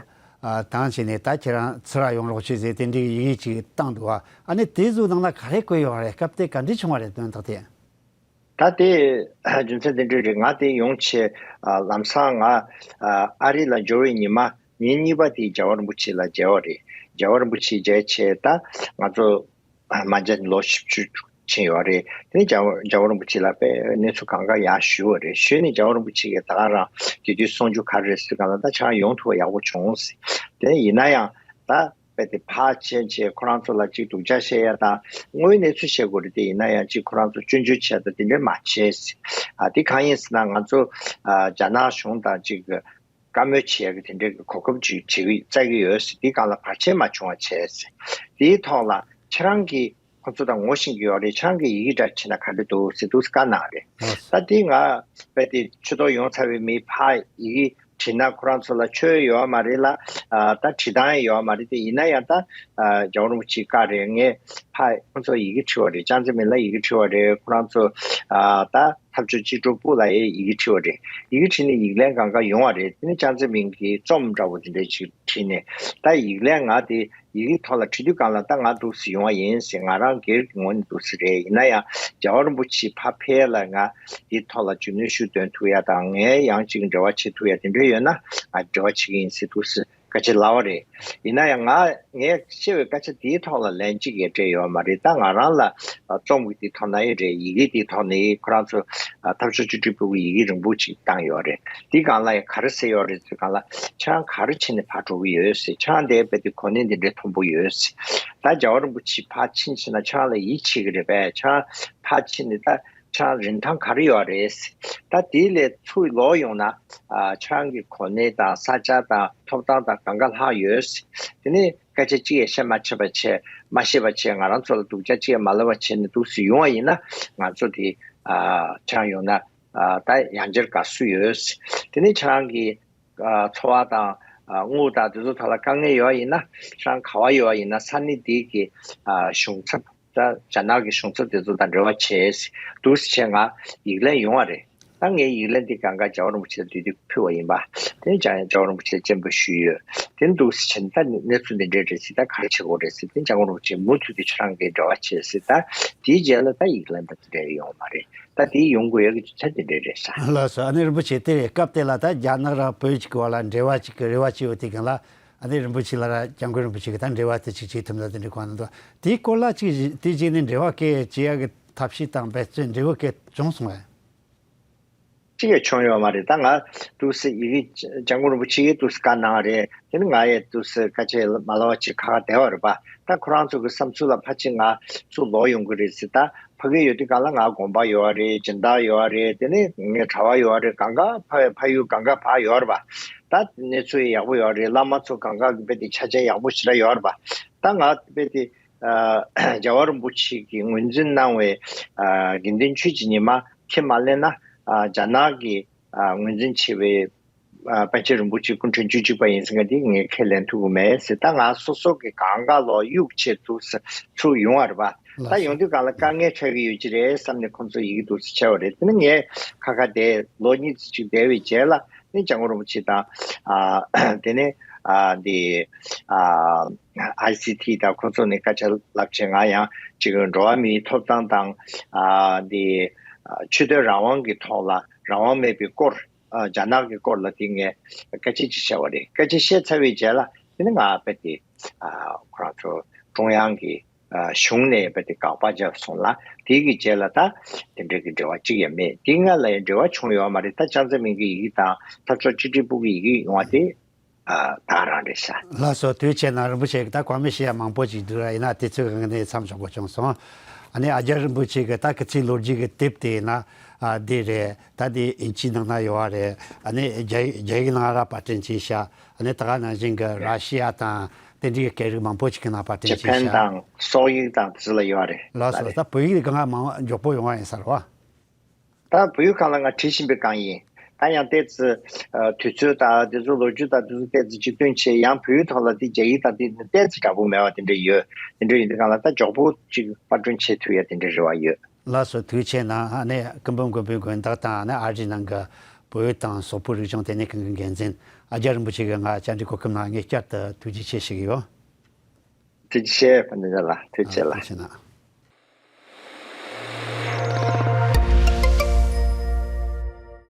ཨ་བཏང་བྱས་ནས། ད་ཁྱེད་རང་ཚུར་ཡོང་རོགས་བྱོས་ཟེར་དེ་འདྲའི་ཡི་གེ་ཅིག་བཏང་འདུག་པ། ཨ་ནི་དེ་ཚོའི་ནང་ལ་ག་རེ་བཀོད་ཡོད་རེད། སྐབས་དེ་ག་འདྲ་བྱུང་བ་རེད། དོན་དག་དེ། ད་དེ་རྒྱུ་མཚན་དེ་འདྲ་རེད། ང་དེ་ཡོང་བྱས་ཨ་ལམ་སང་ང་ཨ་ཨ་རི་ལ་འབྱོར་བའི་ཉི་མ་ཉིན་གཉིས་པ་དེ་རྒྱལ་བ་རིན་པོ་ཆེ་ལ་མཇལ་བ་རེད། རྒྱལ་བ་རིན་པོ་ཆེ་མཇལ་བྱས་ད་ང་ཚོ་མ་མཇལ་ནས་ལོ་བཞི་བཅུ་ཕྱིན་ཡོད་རེད། དེ་ནས་རྒྱལ་བ་རྒྱལ་བ་རིན་པོ་ཆེ་ལ་དཔེ་གནས་ཚུལ་གང་ག་ཡང་ཞུས་པ་རེད། ཞུས་ནས་རྒྱལ་བ་རིན་པོ་ཆེ་གིས་ད་ག་རང་དེ་དུས་གསུང་རྒྱུ་ག་རེ་རེད་ཟེར་ག་ལ། ད་ཁྱེད་རང་ཡོང་ཐུབ་པ་ཡག་པོ་བྱུང་ཟེར། དེ་ཡིན་ན་ཡང་ད་རྦད་དེ་ཕར་ཕྱིན་བྱས་ཁོ་རང་ཚོ་ལ་ཅིག་སྡུག་ཅག་བཤད་ཡ་དང་། དངོས་གནས་ཚུལ་བཤད་དགོས་རེད། དེ་ཡིན་ན་ཡང་ཅིག་ཁོ་རང་ཚོ་སྐྱོན་བརྗོད་བྱས་དང་དེ་འདྲ་མ་བྱས་ཟེར། ཨ་དེ་གང་ཡིན་ཟེར་ན། ང་ཚོ་ཨ་རྒྱ་ནག་གཞུང་དང་ཅིག་བཀའ་མོལ་བྱེད་ཡ་གི་དེ་འདྲའི་གི་གོ་སྐབས་ཅིག་བྱེད་ཀྱི་བཙལ་གྱི་ཡོད་ཟེར། དེའི་སྒང་ལ་བར་ཆད་མ་བྱུང་བ་བྱས་ཟེར། དེའི་ཐོག་ལ་ཁྱེད་རང་གིས་ཁོ་ཚོ་ད་ངོ་ཤེས་ཀྱི་ཡོད་རེད། ཁྱེད་རང་གིས་ཡི་གེ་འདྲ་བྲིས་ན་ག་འདྲ་འདུག་ཟེར་འདུག་སེ་བཀའ་གནང་རེད། ད་དེ་ང་རྦད་དེ་ཆུ་ཐོག་ཡོང་ཚར་བའི་མི་ཕར་ཡི་གེ་བྲིས་ན་ཁོ་རང་ཚོ་ལ་ཆོད་ཡོད་མ་རེད་ལ། ཨ་ད་བྲིས་སྟངས་ཡོད་མ་རེད། དེ་ཡིན་ན་ཡང་ད་ཨ་རྒྱལ་བ་རིན་པོ་ཆེའི་བཀའ་རེད། ངས་ཕར་ཁོ་ཚོ་ཡི་གེ་བྲིས་པ་རེད། ཅང་ཙེ་མིན་ལ་ཡི་གེ་བྲིས་པ་རེད། ཁོ་རང་ཚོ་ཨ་ད་འཐབ་ཕྱོགས་གཅིག་གྲོགས་པུའུ་ལ་ཡི་གེ་བྲིས་པ་རེད། ཡི་གེ་བྲིས་ནས་ཡིག་ལན་གང་ག་ཡོང་བ་རེད། དེ་ནས་ཅང་ཙེ་མིན་གྱིས་རྩོམ་འདྲ་བོ་དེ་འདྲ་ཅིག་བྲིས་ནས། ད་ཡིག་ལན་ང་དེ་ཡི་གེ་ཐོག་ལ་བྲིས་དུས་སྒང་ལ་ད་ང་འདུག་སེ་ཡོང་བ་ཡིན་ཟེར། ང་རང་སྒེར་གྱི་ངོས་ནས་འདུག་སེ་རེད། ཡིན་ན་ཡང་རྒྱལ་བ་རིན་པོ་ཆེ་ཕར་ཕེབས་ཡ་ལ་ང་དེའི་ཐོག་ལ་རྒྱུས་ལོན་ཞུ་འདོན་ཐུབ་ཡ་དང་། ངས་ཡང་ཅིག་འབྲེལ་བ་བྱེད་ཐུབ་ཡ་དེ་འདྲ་ཡོད་ན་ང་འབྲེལ་བ་བྱེད་ཀྱི་ཡིན་ཟེར་འདུག་སེ་སྐད་ཆ་ལབ་པ་རེད། ཡིན་ན་ཡང་ང་ངས་བཤད་པའི་སྐད་ཆ་དེའི་ཐོག་ལ་ལན་གཅིག་ཡང་སྤྲད་ཡོད་མ་རེད། ད་ང་རང་ལ་ཨ་རྩོམ་གྱི་དེའི་ཐོག་ན་ཡོད་རེད། ཡི་གེ་དེའི་ཐོག་ནས་ཁོ་རང་ཚོ་ཨ་འཐབ་ཕྱོགས་གཅིག་གྲོགས་པུའུ་གི་ཡི་གེ་རིང་པོ་ཅིག་བཏང་ཡོད་རེད། དེའི་སྒང་ལ་ཡང་ག་རེ་ཟེར་ཡོད་རེད་ཟེར་སྒང་ལ། ཁྱེད་རང་ག་རེ་བྱས་ནས་ཕར་འགྲོ་གི་ཡོད་ཟེར། ཁྱེད་རང་དེ་རྦད་དེ་གོ་གནས་འདི་འདྲའི་མཐོན་པོ་ཡོད་ཟེར། ད་རྒྱལ་བ་རིན་པོ་ཆེ་ཕར་ཕྱིན་ཕྱིན་ན་ཁྱེད་རང་ལ་ཡིད་ཆེས་ཀྱི་རེད་པས། ཁྱེད་རང་ཕར་ཕྱིན་ནས་ད་ཁྱེད་རང་རིན་ཐང་ག་རེ་ཡོད་རེད་ཟེར། ད་དེ་ལས་ཚུར་ལོག་ཡོང་ན་ཨ་ཁྱེད་རང་གི་གོ་གནས་དང་ས་ཆ་དང་ཐོབ་ཐང་དང་གང་ག་ལྷག་ཡོད་ཟེར། དེ་ནས་སྐད་ཆ་གཅིག་ཡང་བཤད་མ་བྱེད་པ་བྱས། མ་ཤེས་པ་བྱས། ང་རང་ཚོ་ལ་སྡུག་ཅག་གཅིག་ཡང་མ་ལབ་པ་བྱས་ནས་འདུག་སེ་ཡོང་བ་ཡིན་ན། ང་ཚོ་དེ་ཨ་ཁྱེད་རང་ཡོང་ན་ཨ་ད་ཡང་བསྐྱར་དགའ་བསུ་ཡོད་ཟེར། དེ་ནས་ཁྱེད་རང་གི་ཨ་འཚོ་བ་དང་ཨ་དངུལ་དང་དེ་ཚོ་ཐོག་ལ་དཀའ་ངལ་ཡོད་པ་ཡིན་ན། ཁྱེད་རང་ག་པར་ཡོད་པ་ཡིན་ན་ས་གནས་དེ་གི་ཨ་གཞུང་ཚབ། ད་རྒྱ་ནག་གི་གཞུང་ཚབ་དེ་ཚོ་དང་འབྲེལ་བ་བྱས་འདུག་སེ་བྱས་ང་ཡིག་ལན་ཡོང་བ་རེད། ད་ངས་ཡིག་ལན་དེ་གང་ག་རྒྱལ་བ་རིན་པོ་ཆེ་ལ་དེ་དུས་ཕུལ་བ་ཡིན་པ། དེ་ནས་རྒྱལ་བ་རིན་པོ་ཆེ་ལ་སྤྱན་འབུལ་ཞུས་ཡོད། དེ་འདུག་སེ་བྱས་ནས་ད་གནས་ཚུལ་འདི་འདྲ་རེད་ཟེར། ད་ག་རེ་བྱེད་དགོས་རེད་ཟེར། དེ་རྒྱལ་བ་རིན་པོ་ཆེ་མུ་མཐུད་དེ་ཁྱེད་རང་གིས་འབྲེལ་བ་བྱས་ཟེར། ད་དེའི་རྗེས་ལ་ད་ཡིག་ལན་ད་དེ་འདྲ་ཡོང་བ་མ་རེད། ད་དེ་ཡོང་དགོས་ཡག་གི་རྒྱུ་མཚན་དེ་འདྲ་རེད་ས། ལགས་སོ། ཨ་ནི་རིན་པོ་ཆེ་དེ་རེད། སྐབས་དེ་ལ་ད་རྒྱ་ནག་རང་བོད་ཅིག་གི་བར་ལ་འབྲེལ་བ་ཅིག་གི་རེ་བ་བྱས་ཡོད་དེ་གང་ལ། ཨ་ནི་རིན་པོ་ཆེ་ལ་ར་སྐྱབས་མགོན་རིན་པོ་ཆེ་གིས་ད་འབྲེལ་བ་དེ་ཅིག་བྱེད་ཐུབ་ན་དེ་འདྲའི་གོ་གནང་འདུག་དེའི་སྐོར་ལ་ཅིག་དེ་རྗེས་ནས་འབྲེལ་བ་སྐད་བྱེད་ཡག་གི་ཐབས་ཤེས་དང་འབད་བརྩོན་འབྲས་བུ་སྐད་བྱུང་སོང་ངས། ཅིག་ཡང་བྱུང་ཡོད་མ་རེད། ད་ང་འདུག་སེ་ཡི་གེ་སྐྱབས་མགོན་རིན་པོ་ཆེ་གིས་འདུག་སེ་བཀའ་གནང་རེད། དེ་ནི་ང་ཡང་འདུག་སེ་སྐད་ཆ་མ་ལབ་པ་ཅིག་ཁ་ཁ་བསྡད་པ་རེད་པ། ད་ཁོ་རང་ཚོ་གི་བསམ་ཚུལ་ལ་ཕལ་ཆེར་ང་ཚུར་ལོག་ཡོང་གི་རེད་ཟེར། ད་ཕ་གིར་ཡོད་དུས་སྒང་ལ་ང་དགོན་པ་ཡོད་རེད། སྦྱིན་བདག་ཡོད་རེད། དེ་ནས་ངའི་གྲྭ་པ་ཡོད་རེད། གང་ག་ཕ་ཕ་ཡུལ་གང་ག་ཕར་ཡོད་རེད་པ། ད་གནས་ཚུལ་ཡག་པོ་ཡོད་རེད། བླ་མ་ཚོ་གང་ག་གི་རྦད་དེ་ཆ་རྐྱེན་ཡག་པོ་ཞེ་དྲག་ཡོད་རེད་པ། ད་ང་རྦད་དེ་ ཨ་རྒྱལ་བ་རིན་པོ་ཆེ་གིས་ངོས་འཛིན་གནང་བའི་ཨ་དགེ་འདུན་ཆོས་ཀྱི་ཉི་མ་ཁས་མ་ལེན་ན། ཨ་རྒྱ་ནག་གི་ཨ་ངོས་འཛིན་བྱས་པའི་ཨ་པཎ་ཆེན་རིན་པོ་ཆེ་སྐུ་ཕྲེང་བཅུ་གཅིག་པ་ཡིན་ཟེར་མཁན་དེ་ངས་ཁས་ལེན་ཐུབ་ཀྱི་མེད་ཟེར། ད་ང་སོ་སོ་གི་གང་ག་ལོག་གཡུག་བྱས་འདུག་ཟེར་ཚུར་ཡོང་བ་རེད་པ། ལགས་ད་སོ། ཡོང་དུས་སྒང་ལ་དཀའ་ངལ་འཕྲད་ཀྱི་ཡོད་ཀྱི་རེད་བསམ་ནས་ཁོང་ཚོ་ཡི་གེ་འདུག་སེ་བྱས་པ་རེད། དེ་ནས་ངས་ཁ་ཁ་བསྡད་ལོ་གཉིས་ཙམ་ཅིག་བསྡད་པའི་རྗེས་ལ་ནི་སྐྱབས་མགོན་རིན་པོ་ཆེ་དང་ཨ་དེ་ནས་ཨ་འདི་ཨ་ཨའི་སི་ཐི་དང་ཁོང་ཚོ་ནས་སྐད་ཆ་ལབ་བྱས། ང་ཡང་ཅིག་འགྲོ་བ་མིའི་ཐོབ་ཐང་དང་ཨ་འདི་ཨ་ཆོས་དད་རང་དབང་གི་ཐོག་ལ་རང་དབང་མེད་པའི་སྐོར། ཨ་རྒྱ་ནག་གི་སྐོར་ལ་དེ་ངས་སྐད་ཆ་ཅིག་བཤད་པ་རེད། སྐད་ཆ་བཤད་ཚར་བའི་རྗེས་ལ་དེ་ནི་ང་རྦད་དེ་ཨ་ཁོ་རང་ཚོ་ཀྲུང་དབྱང་གི་ཨ་གཞུང་ནས་རྦད་དེ་དགག་པ་བརྒྱབ་སོང་ལ། དེ་གི་རྗེས་ལ་ད་དེ་འདྲའི་གི་འབྲེལ་བ་གཅིག་ཡང་མེད། དེ་སྔ་ལ་ཡང་འབྲེལ་བ་བྱུང་ཡོད་མ་རེད། ད་ཅང་ཙེ་མིན་གྱི་ཡི་གེ་དང་འཐབ་ཕྱོགས་གཅིག་སྒྲིལ་པུའུ་གི་ཡི་གེ་ཡོང་བ་དེ་ཨ་ད་རང་རེད་ཤག་ལགས་སོ། དུས་ཆེ་ན་རིན་པོ་ཆེ་གི་ད་གོ་མི་ཤེས་ཡ་མང་པོ་ཅིག་འདུག་ར། ཡིན་ན་དུས་ཚོད་གི་ངང་ནས་མཚམས་འཇོག་དགོས་བྱུང་སོང་། ཨ་ནི་ཨ་རྒྱ་རིན་པོ་ཆེ་གི་ད་སྐུ་ཚེ་ལོ་རྒྱུས་ཀྱི་དེབ་དེ་ཡིན་ན་ཨ་འདི་རེད། ད་འདི་ཨིན་ཇིའི་ནང་ན་ཡོད་བ་རེད། ཨ་ནི་རྒྱ་རྒྱ་ཡིག་ནང་ར་པར་སྐྲུན་བྱས་ཤག་ཨ་ནི་ད་ག་ནང་བཞིན་གྱི་ར་ཤི་ཡ་དང་དེ་འདྲའི་སྐད་རིགས་མང་པོ་ཅིག་གི་ནང་པར་སྐྲུན་ཇེ་བྱས་ཕན་ཤག་དང་སོག་ཡིག་དང་དེ་ཚོ་ལ་ཡོད་རེད། ལགས་སོ། ད་བོད་ཡིག་གི་ང་མང་མགྱོགས་པོ་ཡོང་བ་ཡིན་ས་རེད་བ། ད་བོད་ཡིག་སྒང་ལ་ང་བྲིས་བཞིན་པའི་སྒང་ཡིན། ད་ཡང་ཏོག་ཙམ་ཨ་དུས་ཚོད་དང་དེ་ཚོ་ལོ་རྒྱུས་དང་དེ་ཚོ་ཏོག་ཙམ་གཅིག་མཐུན་བྱས། ཡང་བོད་ཡིག་ཐོག་ལ་དེ་རྒྱ་ཡིག་དང་དེ་ཏོག་ཙམ་འདྲ་པོ་མེད་པ་དེ་འདྲ་ཡོད། དེ་འདྲ་ཡིན་དུས་སྒང་ལ་ད་མགྱོགས་པོ་ཅིག་པར་སྐྲུན་བྱེད་ཐུབ་ཡ་དེ་འདྲ་རེ་བ་ཡོད། ལགས་སོ། ཐུགས་རྗེ་ཆེ་གནང་། ཨ་ནི་སྐུ་འབུམ་མགོན་པོའི་དགོན་བདག་དང་ཨ་ནི་ཨ་རིའི་ནང་གི་བོད་དང་སོག་པོའི་རིག་གཞུང་ལྟེ་གནས་ཁང་གི་འགན་འཛིན་ཨ་རྒྱ་རིན་པོ་ཆེ་གིས་ང་བཅར་འདྲི་གོ་སྐབས་གནང་། ངས་བསྐྱར་དུ་ཐུགས་རྗེ་ཆེ་ཞུ་གི་ཡོད། ཐུགས་རྗེ་ཆེ་པཎ་ཆེན་ལགས། ཐུགས་རྗེ་ཆེ་ལགས། ཐུགས་རྗེ་གནང་།